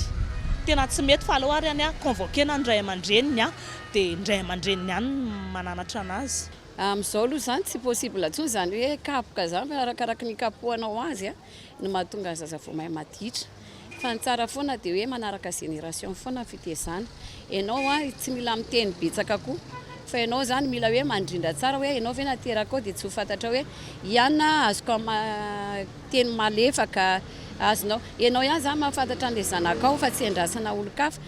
tena tsy mety fa aleo ary any convoquer-na ny ray aman-dreniny dia ny ray aman-dreniny ihany no mananatra an'azy. Amin'izao aloha izany tsy possible intsony izany hoe kapoka izany fa arakaraky ny ikapohanao azy no mahatonga ny zaza vao mahay maditra. Fa ny tsara foana dia hoe manaraka génération foana ny fitezana. Ianao an, tsy mila miteny betsaka koa. Fa ianao izany mila hoe mandrindra tsara hoe ianao ve nateraka ao dia tsy ho fantatrao hoe i anona azoko teny malefaka, azonao. Ianao ihany izany mahafantatra an'ilay zanakao fa tsy andrasana olon-kafa.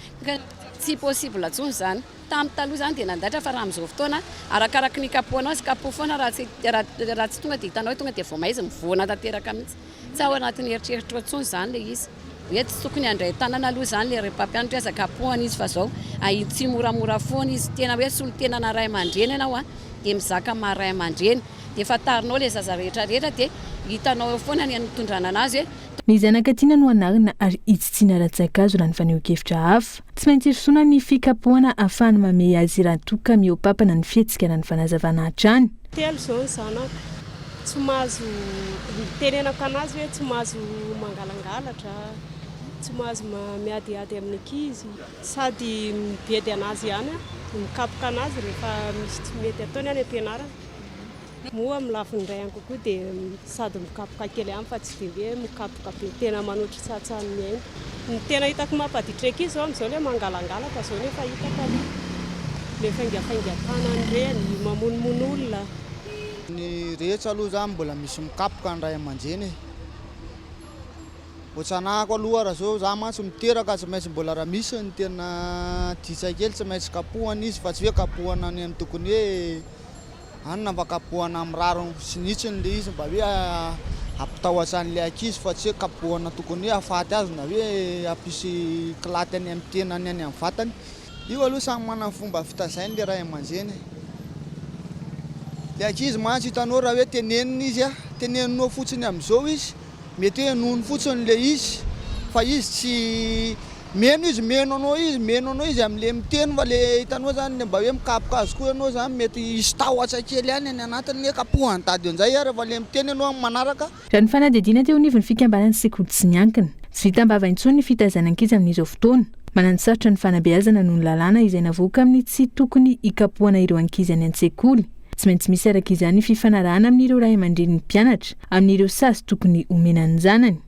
Tsy possible intsony izany. Tamin'ny taloha izany dia nandaitra fa raha amin'izao fotoana, arakaraky ny ikapohanao azy, kapoho foana raha tsy raha tsy tonga dia hitanao hoe tonga dia vao maizina, mivoana tanteraka mihitsy. Tsy ao anatin'ny eritreritrao intsony izany ilay izy. Hoe tsy tokony handray tanana aloha izany ilay mpampianatra hoe aza kapohana izy fa izao ahitsy moramora foana izy. Tena hoe solontenana ray aman-dreny ianao an, dia mizaka maha ray aman-dreny. Dia fantarinao ilay zaza rehetra rehetra dia hitanao eo foana ny nitondrana anazy hoe. Ny zanaka tiana no anarina ary hitsitsiana rantsan-kazo raha ny fanehoan-kevitra hafa. Tsy maintsy hirosoana ny fikapohana ahafahana mamehy azy raha toa ka mihoa-papana ny fihetsika na ny fanazavana hatrany. Telo izao ny zanako. Tsy mahazo, nitenenako anazy hoe tsy mahazo mangalangalatra, tsy mahazo miadiady amin'ny ankizy. Sady mibedy anazy ihany aho, mikapoka anazy rehefa misy tsy mety ataony any am-pianarana. Moa amin'ny lafiny iray ihany kokoa dia sady mikapoka kely ihany fa tsy dia hoe mikapoka be tena manotritsatsa ny aina. Ny tena hitako mampaditra ankizy izao amin'izao ilay mangalangalaka izao nefa hitako aloha ilay faingafaingan-tanana ireny, mamonomono olona. Ny rehetra aloha izany mbola misy mikapoka ny ray aman-dreny e. Ohatranahako aloha raha zao za mantsy miteraka tsy maintsy mbola raha misy ny tena ditra kely tsy maintsy kapohana izy fa tsy hoe kapohana any amin'ny tokony hoe anona fa kapohana amin'ny rariny sy ny hitsiny le izy mba hoe hampitahotra an'le ankizy fa tsy hoe kapohana tokony hoe hahafaty azy na hoe hampisy eklaty any amin'ny tenany any amin'ny vatany. Io aloha samy manana ny fomba fitazainy le ray aman-dreny e. Le ankizy mantsy hitanao raha hoe tenenina izy a, teneninao fotsiny amin'izao izy, mety hoe henoiny fotsiny le izy fa izy tsy mino izy, mino anao izy, mino anao izy amin'le miteny fa le hitanao zany le mba hoe mikapoka azy koa ianao zany mety hisy tahotra kely ihany any anatiny hoe kapohan'i dada eo indray aho rehefa le miteny ianao amin'ny manaraka. Raha ny fanadihadiana teo anivon'ny fikambanan'ny sekoly tsy miankina, tsy vita am-bava intsony ny fitaizana ankizy amin'izao fotoana. Mananosarotra ny fanabeazana noho ny lalàna izay navoaka amin'ny tsy tokony hikapohana ireo ankizy any an-tsekoly. Tsy maintsy misy araka izany ny fifanarahana amin'ireo ray aman-drenin'ny mpianatra amin'ireo sazy tokony homena ny zanany.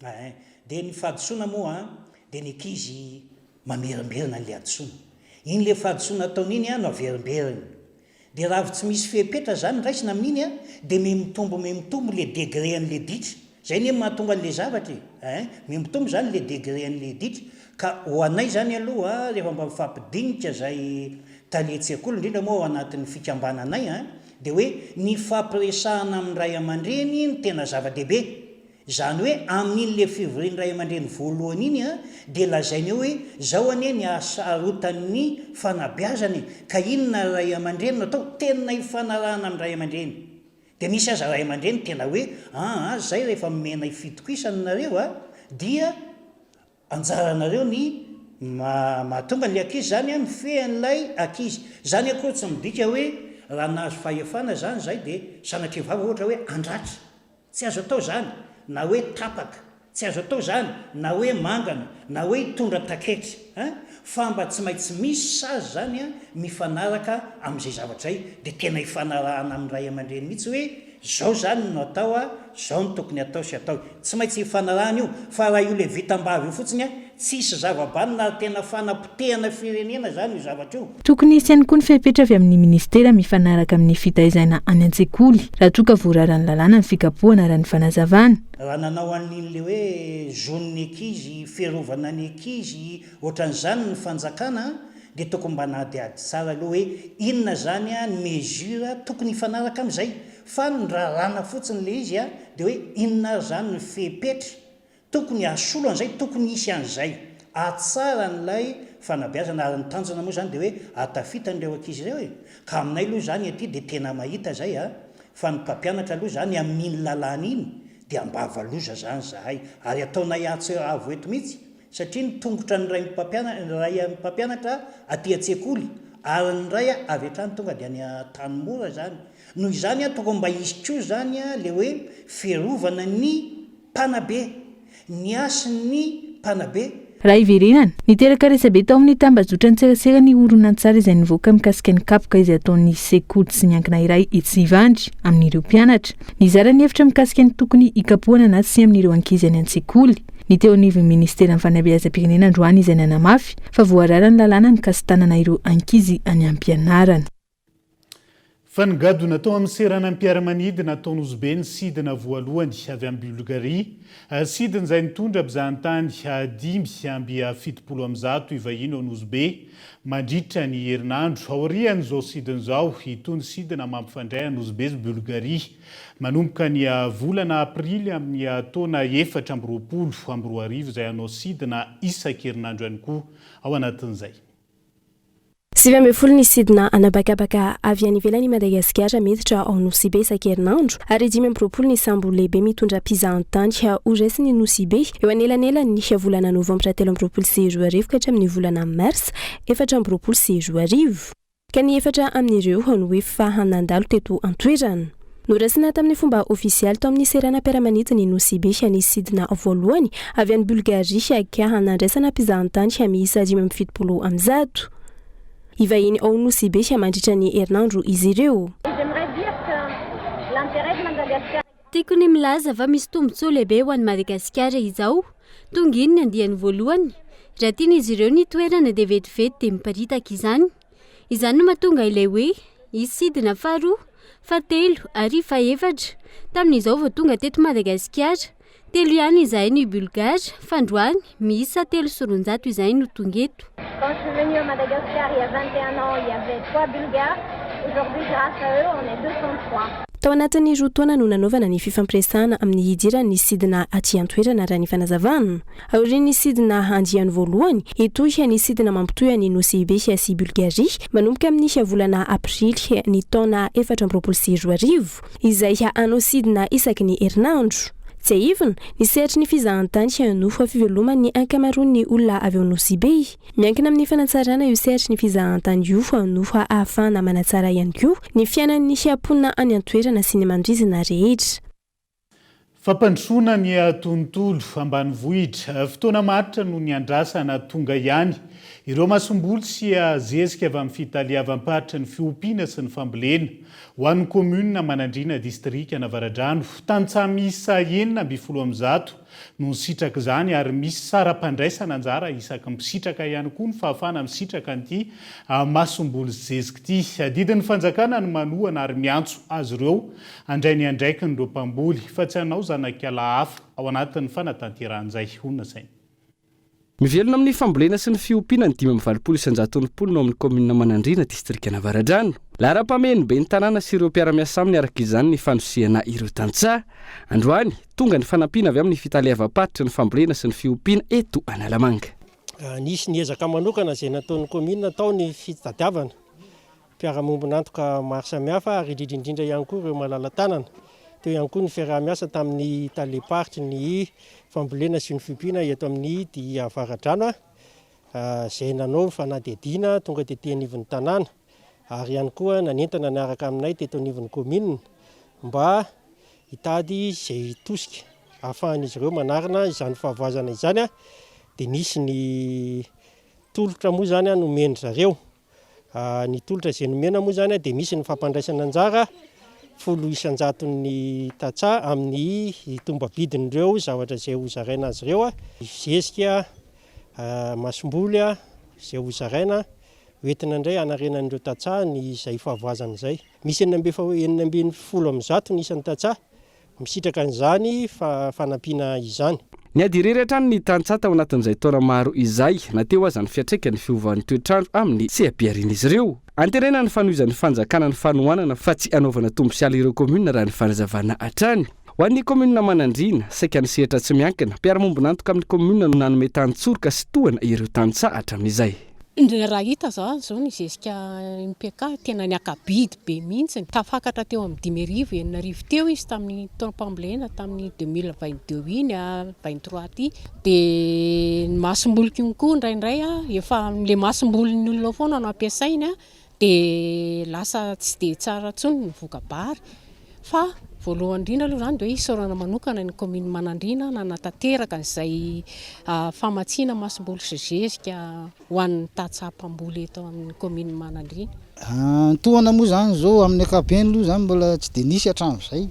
Ein. Dia ny fahadisoana moa an, dia ny ankizy mamerimberina an'ilay hadisoana. Iny ilay fahadisoana ataony iny an no averimberiny. Dia raha avy tsy misy fepetra izany raisina amin'iny an, dia mihamitombo mihamitombo ilay degré an'ilay ditra. Izay anie no mahatonga an'ilay zavatra e. Ein. Mihamitombo izany ilay degré an'ilay ditra. Ka ho anay izany aloha, rehefa mba mifampidinika izay talen-tsekoly, indrindra moa ao anatin'ny fikambananay an, dia hoe ny fampiresahana amin'ny ray aman-dreny no tena zava-dehibe. Izany hoe amin'iny le fivorian'ny ray aman-dreny voalohany iny an, dia lazainy eo hoe zao anie ny hasarotan'ny fanabeazana e, ka inona ry ray aman-dreny no atao? Tena ifanarahana amin'ny ray aman-dreny. Dia misy aza ray aman-dreny tena hoe aa zay rehefa omenay fitokisana nareo a, dia anjaranareo ny mahatonga an'ilay ankizy izany an, mifehy an'ilay ankizy. Izany akory tsy midika hoe raha nahazo fahefana izany izay dia sanatria vava ohatra hoe handratra. Tsy azo atao izany na hoe tapaka, tsy azo atao izany na hoe mangana, na hoe hitondra taketra an! Fa mba tsy maintsy misy sazy izany an, mifanaraka amin'izay zavatra izay, dia tena ifanarahana amin'ny ray aman-dreny mihitsy hoe izao izany no atao an, izao no tokony atao sy atao. Tsy maintsy ifanarahana io, fa raha io ilay vitam-bava io fotsiny an, tsisy zava-banona ary tena fanapotehana firenena izany io zavatra io. Tokony hisy ihany koa ny fepetra avy amin'ny minisitera mifanaraka amin'ny fitaizana any an-tsekoly raha toa ka voararan'ny lalàna ny fikapohana raha ny fanazavana. Raha nanao an'iny le hoe zon'ny ankizy, fiarovana ny ankizy, ohatran'izany ny fanjakana dia tokony mba hanadihady tsara aloha hoe inona izany ny mesure tokony hifanaraka amin'izay fa ny raràna fotsiny le izy dia hoe inona ary izany ny fepetra Tokony hasolo an'izay, tokony hisy an'izay. Hahatsara an'ilay fanabeazana ary ny tanjona moa izany dia hoe hahatafita an'ireo ankizy ireo e! Ka aminay aloha izany aty dia tena mahita izay a! Fa ny mpampianatra aloha izany amin'iny lalàna iny dia ambava loza izany izahay ary ataonay atsy avo eto mihitsy satria ny tongotra ny ray mpampianatra ray mpampianatra aty an-tsekoly ary ny ray avy hatrany tonga dia any Antanimora izany. Noho izany a tokony mba hisy koa izany a le hoe fiarovana ny Mpanabe, ny hasin'ny mpanabe. Raha hiverenana, niteraka resabe tao amin'ny tambajotran-tserasera ny horonantsary izay nivoaka mikasika ny kapoka izay ataon'ny sekoly tsy miankina iray etsy Ivandry amin'ireo mpianatra. Nizara ny hevitra mikasika ny tokony hikapohana na tsia amin'ireo ankizy any an-tsekoly ny teo anivon'ny ministeran'ny fanabeazam-pirenena androany izay nanamafy fa voararan'ny lalàna ny kasi-tanana ireo ankizy any am-pianarana. Fa nigadona tao amin'ny seranam-piaramanidina tao Nosy Be ny sidina voalohany avy any Bulgarie. Sidina izay nitondra mpizahantany 175 hivahiny ao Nosy Be mandritra ny herinandro. Aorian'izao sidina izao, hitohy ny sidina mampifandray an'i Nosy Be sy Bulgarie manomboka ny volana aprily amin'ny taona 2024 izay hanao sidina isan-kerinandro ihany koa ao anatin'izay. 19 ny sidina anabakabaka avy any ivelan' i Madagasikara miditra ao Nosy Be isan-kerinandro ary 25 ny sambo lehibe mitondra mpizahantany ho raisin' i Nosy Be eo anelanelan' ny volana novambra 2023 ka hatramin' ny volana marsa 2024. Ka ny efatra amin' ireo no efa nandalo teto an-toerana. Noraisina tamin'ny fomba ofisialy tao amin'ny seranam-piaramanidin'i Nosy Be ny sidina voalohany avy any Bulgarie ka nandraisana mpizahantany miisa 175. Hivahiny ao Nosy Be mandritra ny herinandro izy ireo. Tiako ny milaza fa misy tombontsoa lehibe ho an'i Madagasikara izao. Tonga iny ny andiany voalohany. Raha tian'izy ireo ny toerana dia vetivety dia miparitaka izany. Izany no mahatonga ilay hoe hisy sidina faharoa, fahatelo ary fahefatra. Tamin'izao vao tonga teto Madagasikara. Telo ihany izahay ny Bulgares fa androany miisa 203 izahay no tonga eto. Quand je suis venue à Madagascar il y a 21 ans, il y avait 3 Bulgares. Aujourd'hui, grâce à eux, on est 203. Tao anatin'ny roa taona no nanaovana ny fifampiresahana amin'ny hidiran'ny sidina aty an-toerana raha ny fanazavana. Aorian'ny sidina andiany voalohany, hitohy ny sidina mampitohy an'i Nosy Be sy Bulgarie manomboka amin'ny volana aprily ny taona 2024. Izay hanao sidina isaky ny herinandro. Tsiahivina, ny sehatry ny fizahantany no fiveloman'ny ankamaroan'ny olona avy ao Nosy Be. Miankina amin'ny fanatsarana io sehatry ny fizahantany io no ahafahana manatsara ihany koa ny fiainan'ny mponina any an-toerana sy ny manodidina rehetra. Fampandrosoana ny tontolo ambanivohitra. Fotoana maharitra no niandrasana tonga ihany ireo masomboly sy zezika avy amin'ny fitaleavam-paritry ny fiompiana sy ny fambolena ho an'ny kaominina Manandriana distrikan'Avaradrano. Tantsaha miisa 116 no nisitraka izany ary misy saram-pandraisana anjara isaky ny mpisitraka ihany koa ny fahafahana misitraka an'ity masomboly zezika ity. Adidin'ny fanjakana ny manohana ary miantso azy ireo Handray ny andraikiny ireo mpamboly fa tsy hanao zanak'ala hafa ao anatin'ny fanatanterahan'izay ho nasainy. Mivelona amin'ny fambolena sy ny fiompiana ny 85 isan-jaton'ny mponina ao amin'ny kaominina Manandriana, distrikan'Avaradrano. Laharam-pahamehan'ny ben'ny tanàna sy ireo mpiara-miasa aminy araka izany ny fanosehana ireo tantsaha. Androany, tonga ny fanampiana avy amin'ny fitaleavam-paritry ny fambolena sy ny fiompiana eto Analamanga. Nisy ny ezaka manokana izay nataon'ny kaominina tao ny fitadiavana mpiara-miombon'antoka maro samihafa ary indrindra indrindra ihany koa ireo malala-tanana. Teo ihany koa ny fiaraha-miasa tamin'ny talem-paritry ny fambolena sy ny fiompiana eto amin'ny dia Avaradrano izay nanao ny fanadihadiana tonga tety anivon'ny tanàna ary ihany koa nanentana niaraka aminay teto anivon'ny kaominina mba hitady izay tosika ahafahan'izy ireo manarina izany fahavoazana izany dia nisy ny tolotra moa izany nomen-dry zareo. Ny tolotra izay nomena moa izany dia misy ny fampandraisana anjara 10 isan-jaton'ny tantsaha amin'ny tombam-bidin'ireo zavatra izay hozaraina azy ireo, zezika, masomboly izay hozaraina hoentina indray hanarenan'ireo tantsaha ny izay fahavoazana izay. Misy 116 ny isan'ny tantsaha Misitraka an'izany fanampiana izany. Niady irery hatrany ny tantsaha tao anatin'izay taona maro izay, na teo aza ny fiantraikan'ny fiovan'ny toetr'andro amin'ny seha-piharian'izy ireo. Antenaina ny fanohizan'ny fanjakana ny fanohanana fa tsy hanaovana tombosialy ireo kaominina raha ny fanazavana hatrany. Ho an'ny kaominina Manandriana, saika ny sehatra tsy miankina, mpiara-mombon'antoka amin'ny kaominina no nanome tantsoroka sy tohana ireo tantsaha hatramin'izay. Raha hita zao zao ny zezika NPK tena niaka-bidy be mihitsy, tafakatra teo amin'ny 6500 6000 teo izy tamin'ny taom-pambolena tamin'ny 2022 iny 23 ity, dia ny masomboly koa indraindray efa le masombolin'ny olona foana no ampiasainy dia lasa tsy dia tsara intsony ny voka-bary fa voalohany indrindra aloha izany dia hoe isaorana manokana ny kaominina Manandriana nanatanteraka an'izay famatsiana masomboly sy zezika ho an'ny tantsaha mpamboly eto amin'ny kaominina Manandriana. Ny tohana moa izany izao amin'ny ankapobeny aloha izany mbola tsy dia nisy hatramin'izay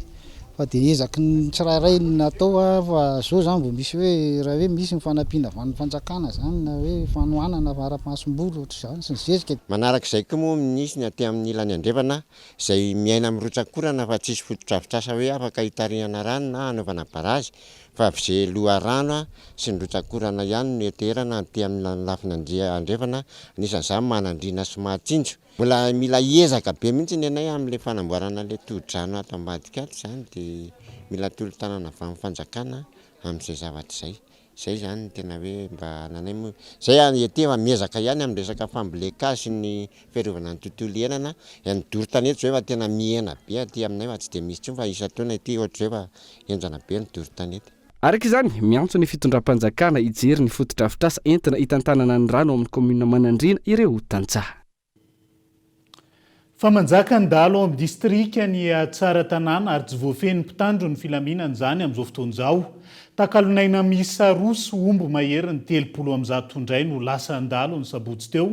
fa dia ezaky ny tsirairay no natao fa izao izany vao misy hoe raha hoe misy ny fanampiana avy amin'ny fanjakana izany na hoe fanohanana ara-masomboly ohatr'izany sy ny zezika. Manarak'izay koa moa misy ny aty amin'ny ilany andrefana izay miaina amin'ny rotsak'orana fa tsisy fotodrafitrasa hoe afaka hitarihana rano na hanaovana barazy fa avy ze loharano sy ny rotsak'orana ihany no heterana aty amin'ny lafiny andrefana, anisan'izany Manandriana sy Mahatsinjo. Mbola mila ezaka be mihitsy ny anay amin'ilay fanamboarana ilay tohodrano ato ambadika ato izany dia mila tolo-tanana avy amin'ny fanjakana amin'izay zavatra izay. Zay zany no tena hoe mba ananay moa, zay any ety efa miezaka ihany amin'ny resaka fambolen-kazo sy ny fiarovana ny tontolo iainana, ny doro tanety zao efa tena mihena be aty aminay fa tsy dia misy intsony fa isan-taona ety ohatr'izao efa henjana be ny doro tanety. Araka izany, miantso ny fitondram-panjakana hijery ny fotodrafitrasa entina hitantanana ny rano ao amin'ny kaominina Manandriana ireo tantsaha. Fa manjaka ny dahalo ao amin'ny distrikan'i Tsaratanàna ary tsy voafehin'ny mpitandro ny filaminana izany amin'izao fotoana izao. Takalonaina miisa roa sy omby maherin'ny 130 indray no lasan'ny dahalo ny sabotsy teo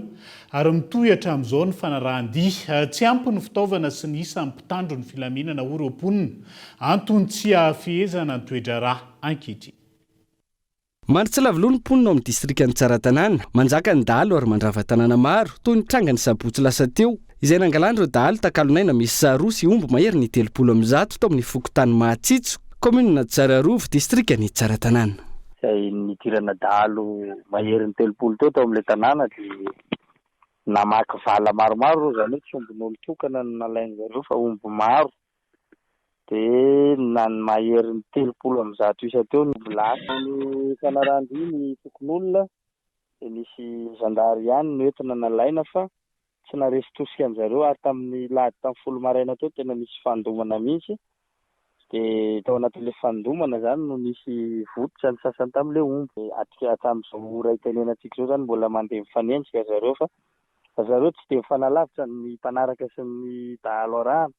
ary mitohy hatramin'izao ny fanarahan-dia. Tsy ampy ny fitaovana sy ny isan'ny mpitandro ny filaminana hoy ireo mponina, antony tsy hahafehezana ny toe-draharaha ankehitriny. Mandry tsy lavo loha ny mponina ao amin'ny distrikan'i Tsaratanàna. Manjaka ny dahalo ary mandrava tanàna maro, toy ny tranga ny sabotsy lasa teo, izay nangalan'ireo dahalo takalonaina miisa roa sy omby mahery ny 130 tao amin'ny fokontany Mahatsitso, Kaominina Tsararova, distrikan'i Tsaratanàna. Izay nidirana dahalo maherin'ny 30 teo tao amin'ilay tanàna dia namaky vala maromaro ireo, izany hoe tsy ombin'olon-tokana no nalain'izareo fa omby maro. Dia na ny maherin'ny 130 isa teo no omby lasa. Ny fanarahan-dia ny fokonolona dia nisy zandary ihany noentina nalaina fa tsy naharesy tosika an-jareo ary tamin'ny lahady tamin'ny folo maraina teo tena nisy fandomana mihitsy dia tao anatin'ilay fandomana izany no nisy votitra ny sasany tamin'ilay omby. Hatramin'izao ora itenenantsika izao izany mbola mandeha mifanenjika ry zareo fa ry zareo tsy dia mifanalavitra ny mpanaraka sy ny dahalo arahana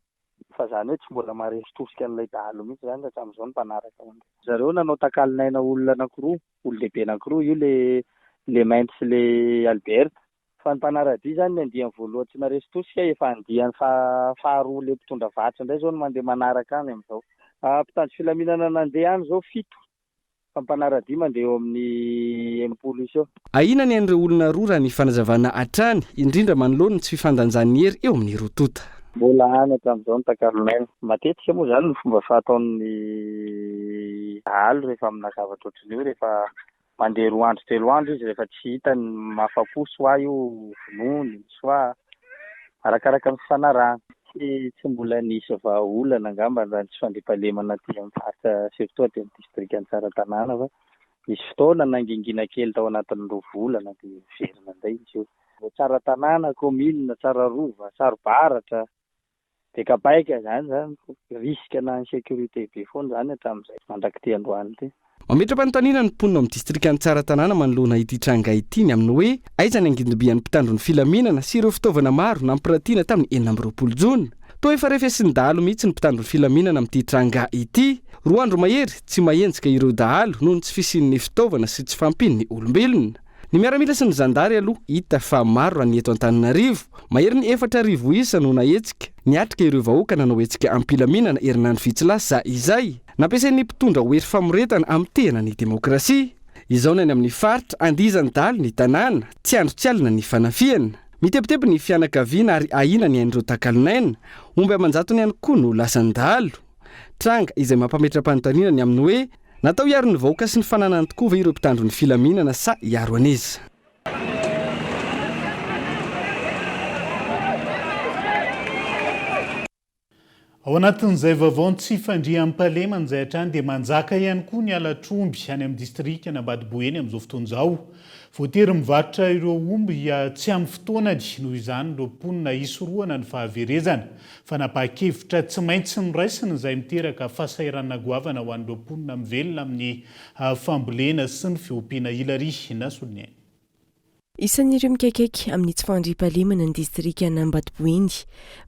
fa izany hoe tsy mbola maharesy tosika an'ilay dahalo mihitsy izany hatramin'izao ny mpanaraka. Ry zareo nanao takalon'aina olona anankiroa, olon-dehibe anankiroa, io ilay Lemainty sy ilay Albert. Fa ny mpanaradia izany ny andiany voalohany tsy naresy tosika, efa andiany faharoa ilay mpitondra vatsy indray izao no mandeha manaraka any amin'izao. Mpitandro filaminana nandeha any izao fito, fa mpanaradia mandeha eo amin'ny 60 isa eo. Ahiana ny ain'ireo olona roa raha ny fanazavana hatrany, indrindra manoloana ny tsy fifandanjan'ny hery eo amin'ny roa tonta. Mbola any hatramin'izao ny takalon'aina. Matetika moa izany ny fomba fataon'ny dahalo rehefa amina zavatra ohatran'io rehefa Mandeha roa andro telo andro izy rehefa tsy hitany ny mahafapo soit io vonoiny soit arakaraka ny fifanarahana. Tsy tsy mbola nisy vahaolana angamba raha ny tsy fandriampahalemana aty amin'ny faritra surtout aty amin'ny distrikan'i Tsaratanàna fa nisy fotoana nangingina kely tao anatin'ny roa volana dia niverina indray izy io. Tsaratanàna, kaominina, Tsararova, Sarobaratra, Bekabaika zany zany risque na insécurité be foana zany hatramin'izay mandrak'ity androany ity. Mametra-panontaniana ny mponina ao amin'ny distrikan'i Tsaratanàna manoloana ity tranga ity ny amin'ny hoe aiza ny angidimbian'ny mpitandro ny filaminana sy ireo fitaovana maro nampiratiana tamin'ny 26 jona. Toa efa refesin'ny dahalo mihitsy ny mpitandro ny filaminana amin'ity tranga ity. Roa andro mahery tsy mahenjika ireo dahalo noho ny tsy fisian'ny fitaovana sy tsy fahampian'ny olombelona. Ny miaramila sy ny zandary aloha hita fa maro raha ny eto Antananarivo. Maherin'ny 4000 isa no nahetsika, niatrika ireo vahoaka nanao hetsika am-pilaminana herinandro vitsy lasa izay. Nampiasain'ny mpitondra ho hery famoretana hamotehana ny demokrasia. Izao ny any amin'ny faritra, andihizan'ny dahalo ny tanàna, tsy andro tsy alina ny fanafihana. Mitebiteby ny fianakaviana ary ahiana ny ain'ireo takalon'aina. Omby aman-jatony ihany koa no lasan'ny dahalo. Tranga izay mampametra-panontaniana ny amin'ny hoe, Natao hiaro ny vahoaka sy ny fananany tokoa ve ireo mpitandro ny filaminana sa hiaro an'iza? Ao anatin'izay vaovao tsy fandriampahalemana izay hatrany dia manjaka ihany koa ny halatr'omby any amin'ny distrikan'Ambatoboeny amin'izao fotoana izao. Voatery mivarotra ireo omby tsy amin'ny fotoanany noho izany ireo mponina hisorohana ny fahaverezana. Fanapahan-kevitra tsy maintsy noraisina izay miteraka fahasahiranana goavana ho an'ireo mponina mivelona amin'ny fambolena sy ny fiompiana Hilary Nasoloniaina. Isan'ireo mikaikaika amin'ny tsy fahandriampahalemana ny distrikan'Ambatoboeny.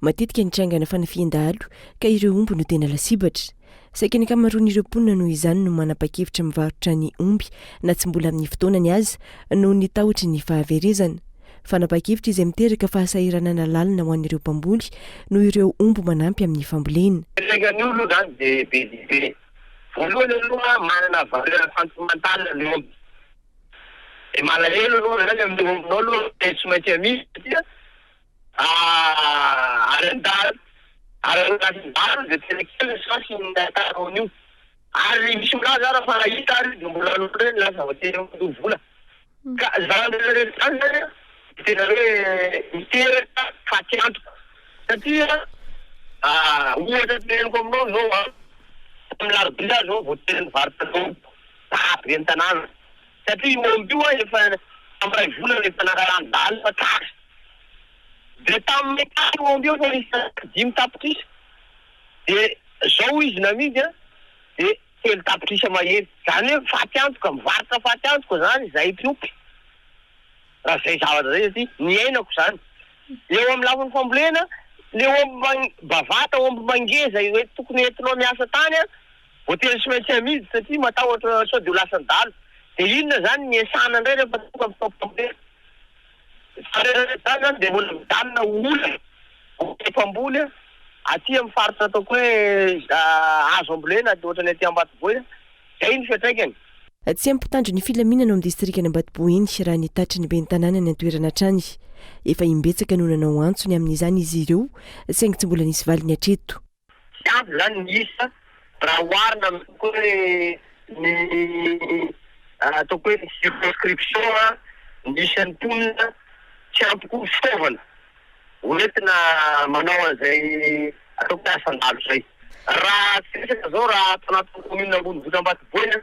Matetika nitrangana fanafihan-dahalo ka ireo omby no tena lasibatra. Saika ny ankamaroan'ireo mponina noho izany no manapa-kevitra mivarotra ny omby na tsy mbola amin'ny fotoanany aza noho ny tahotry ny fahaverezana. Fanapahan-kevitra izay miteraka fahasahiranana lalina ho an'ireo mpamboly noho ireo omby manampy amin'ny fambolena. Fiantraikan'io aloha izany dia be dia be. Voalohany aloha manana valeur sentimentale ny omby. Dia malahelo aloha izany amin'ny ombinao aloha dia tsy maintsy amidy satria Ary an-dalo, ary an-dalo dia tena kely ny chance ny ahitanao an'io. Ary misy milaza ara fa nahita ary dia mbola ireny lasa voatery mandoa vola. Ka zany rehetra rehetra zany zany an, dia tena hoe miteraka fatiantoka. Satria ohatra teneniko aminao zao an, tamin'ny larobia aho zao voatery nivarotra laoka, be ny tanàna. Satria io omby io an efa tamin'ny iray volana efa nangalany dahalo fa tratra. Dia tamin'ny tany io omby io efa nisy 5 tapitrisa. Dia zao izy namidy an dia 3 tapitrisa mahery. Zany hoe faty antoka, mivarotra faty antoka zany izahay mpiompy. Raha zay zavatra zay satria niainako zany. Eo amin'ny lafiny fambolena, le omby bavata, omby mangeza hoe tokony entinao miasa tany an, Voatery tsy maintsy amidy satria matahotra sao dia ho lasan'ny dahalo. Dia inona izany ny iasana indray rehefa tonga amin'ny fotoam-pambolena? Izany rehetra izany izany dia mbola mijanona ho olana ho an'ny mpamboly aty amin'ny faritra ataoko hoe azo ambolena ohatran'ny aty Ambatoboeny. Izay ny fiantraikany. Tsy ampy mpitandro ny filaminana ao amin'ny distrikan'Ambatoboeny raha ny tatitry ny ben'ny tanàna any an-toerana hatrany. Efa imbetsaka no nanao antso ny amin'izany izy ireo saingy tsy mbola nisy valiny hatreto. Tsy ampy zany ny isa. Raha oharina amin'ny ataoko hoe ny ataoko hoe ny circonscription ny isan'ny mponina, tsy ampy koa ny fitaovana hoentina manao an'izay ataoko hoe asan-dahalo izay. Raha tsy resaka izao raha ato anatin'ny commune ambonivohitra Ambatoboeny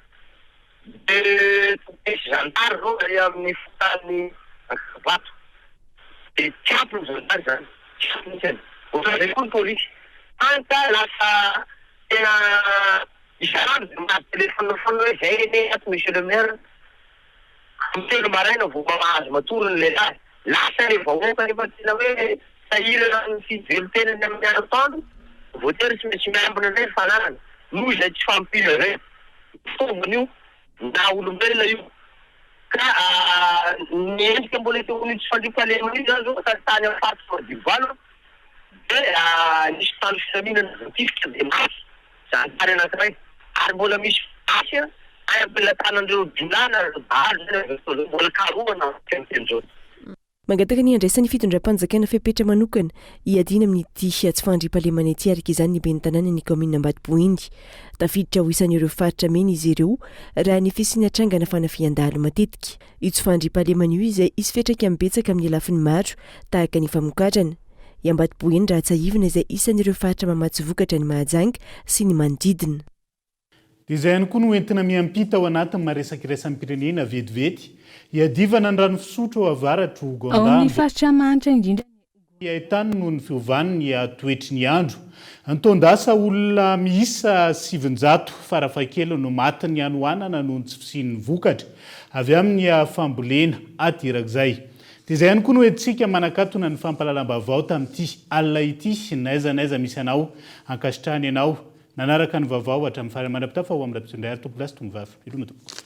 dia tokony hisy zandary izao ary amin'ny fokontany Ankavato dia tsy ampy ny zandary izany, tsy ampy mihitsy. Ohatran'izay koa ny polisy. Hany ka lasa tena isan'andro dia mahazo téléphone foana hoe zay anie ato monsieur le maire, amin'ny telo maraina vao mahazo matory ny lehilahy. Lasa ilay vahoaka nefa tena hoe sahirana amin'ny fivelon-tenany amin'ny andro atoandro, voatery tsy maintsy miambina indray ny fananana noho izay tsy fahampiana izay. Fitaovana io na olombelona io. Ka ny endrika mbola isehoan'io tsy fandriampahalemana io izany izao sady tany amin'ny faritra Madiovalo dia nisy mpitandro filaminana voatifitra dia maty zandary anankiray ary mbola misy basy any am-pelatanan'ireo jiolahy na ireo dahalo izany amin'izao fotoana izao mbola karohana amin'izao fotoana izao. Mangataka ny handraisan'ny fitondram-panjakana fepetra manokana hiadiana amin'ity tsy fahandriampahalemana ity araka izany ny ben'ny tanànan'ny kaominina Ambatoboeny. Tafiditra ho isan'ireo faritra mena izy ireo raha ny fisiana trangana fanafihan-dahalo matetika. Io tsy fahandriampahalemana io izay hisy fiantraikany betsaka amin'ny lafiny maro tahaka ny famokarana. I Ambatoboeny raha tsiahivina izay isan'ireo faritra mamatsy vokatra an'i Mahajanga sy ny manodidina. Dia izay ihany koa no entina miampita ao anatin'ny maresaka iraisam-pirenena vetivety, hiadivana ny rano fisotro ao avaratr'i Ao Ogandà amin'ny mbola faritra mahantra indrindra ny. Haintany noho ny fiovan'ny toetry ny andro. Ny taon-dasa, olona miisa 900 farafahakeliny no matin'ny hanoanana noho ny tsy fisian'ny vokatra avy amin'ny fambolena aterak'izay. Dia izay ihany koa no entintsika manakatona ny fampahalalam-baovao tamin'ity alina ity, n'aiza n'aiza misy anao, ankasitrahana ianao Nanaraka ny vaovao hatramin'ny farany mandra-pitafa ho amin'ny rahampitso indray ary tompolahy sy tompovavy. Veloma tompoko.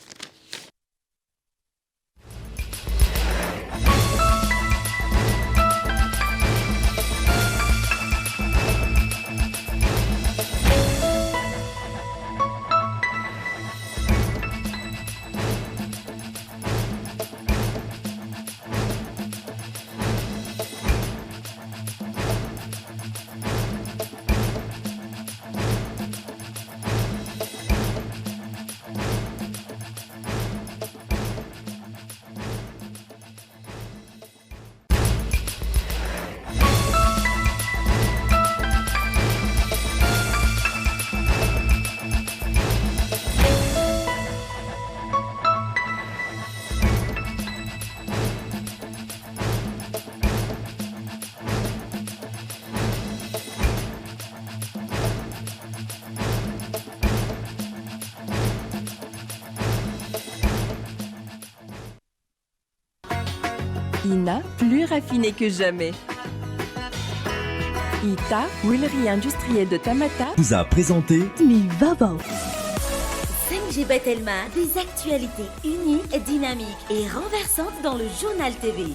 Ina, plus raffiné que jamais. Ita, huilerie industrielle de Tamata. Vous a présenté Ny vaovao. 5G by Telma, des actualités uniques, dynamiques et renversantes dans le journal TV.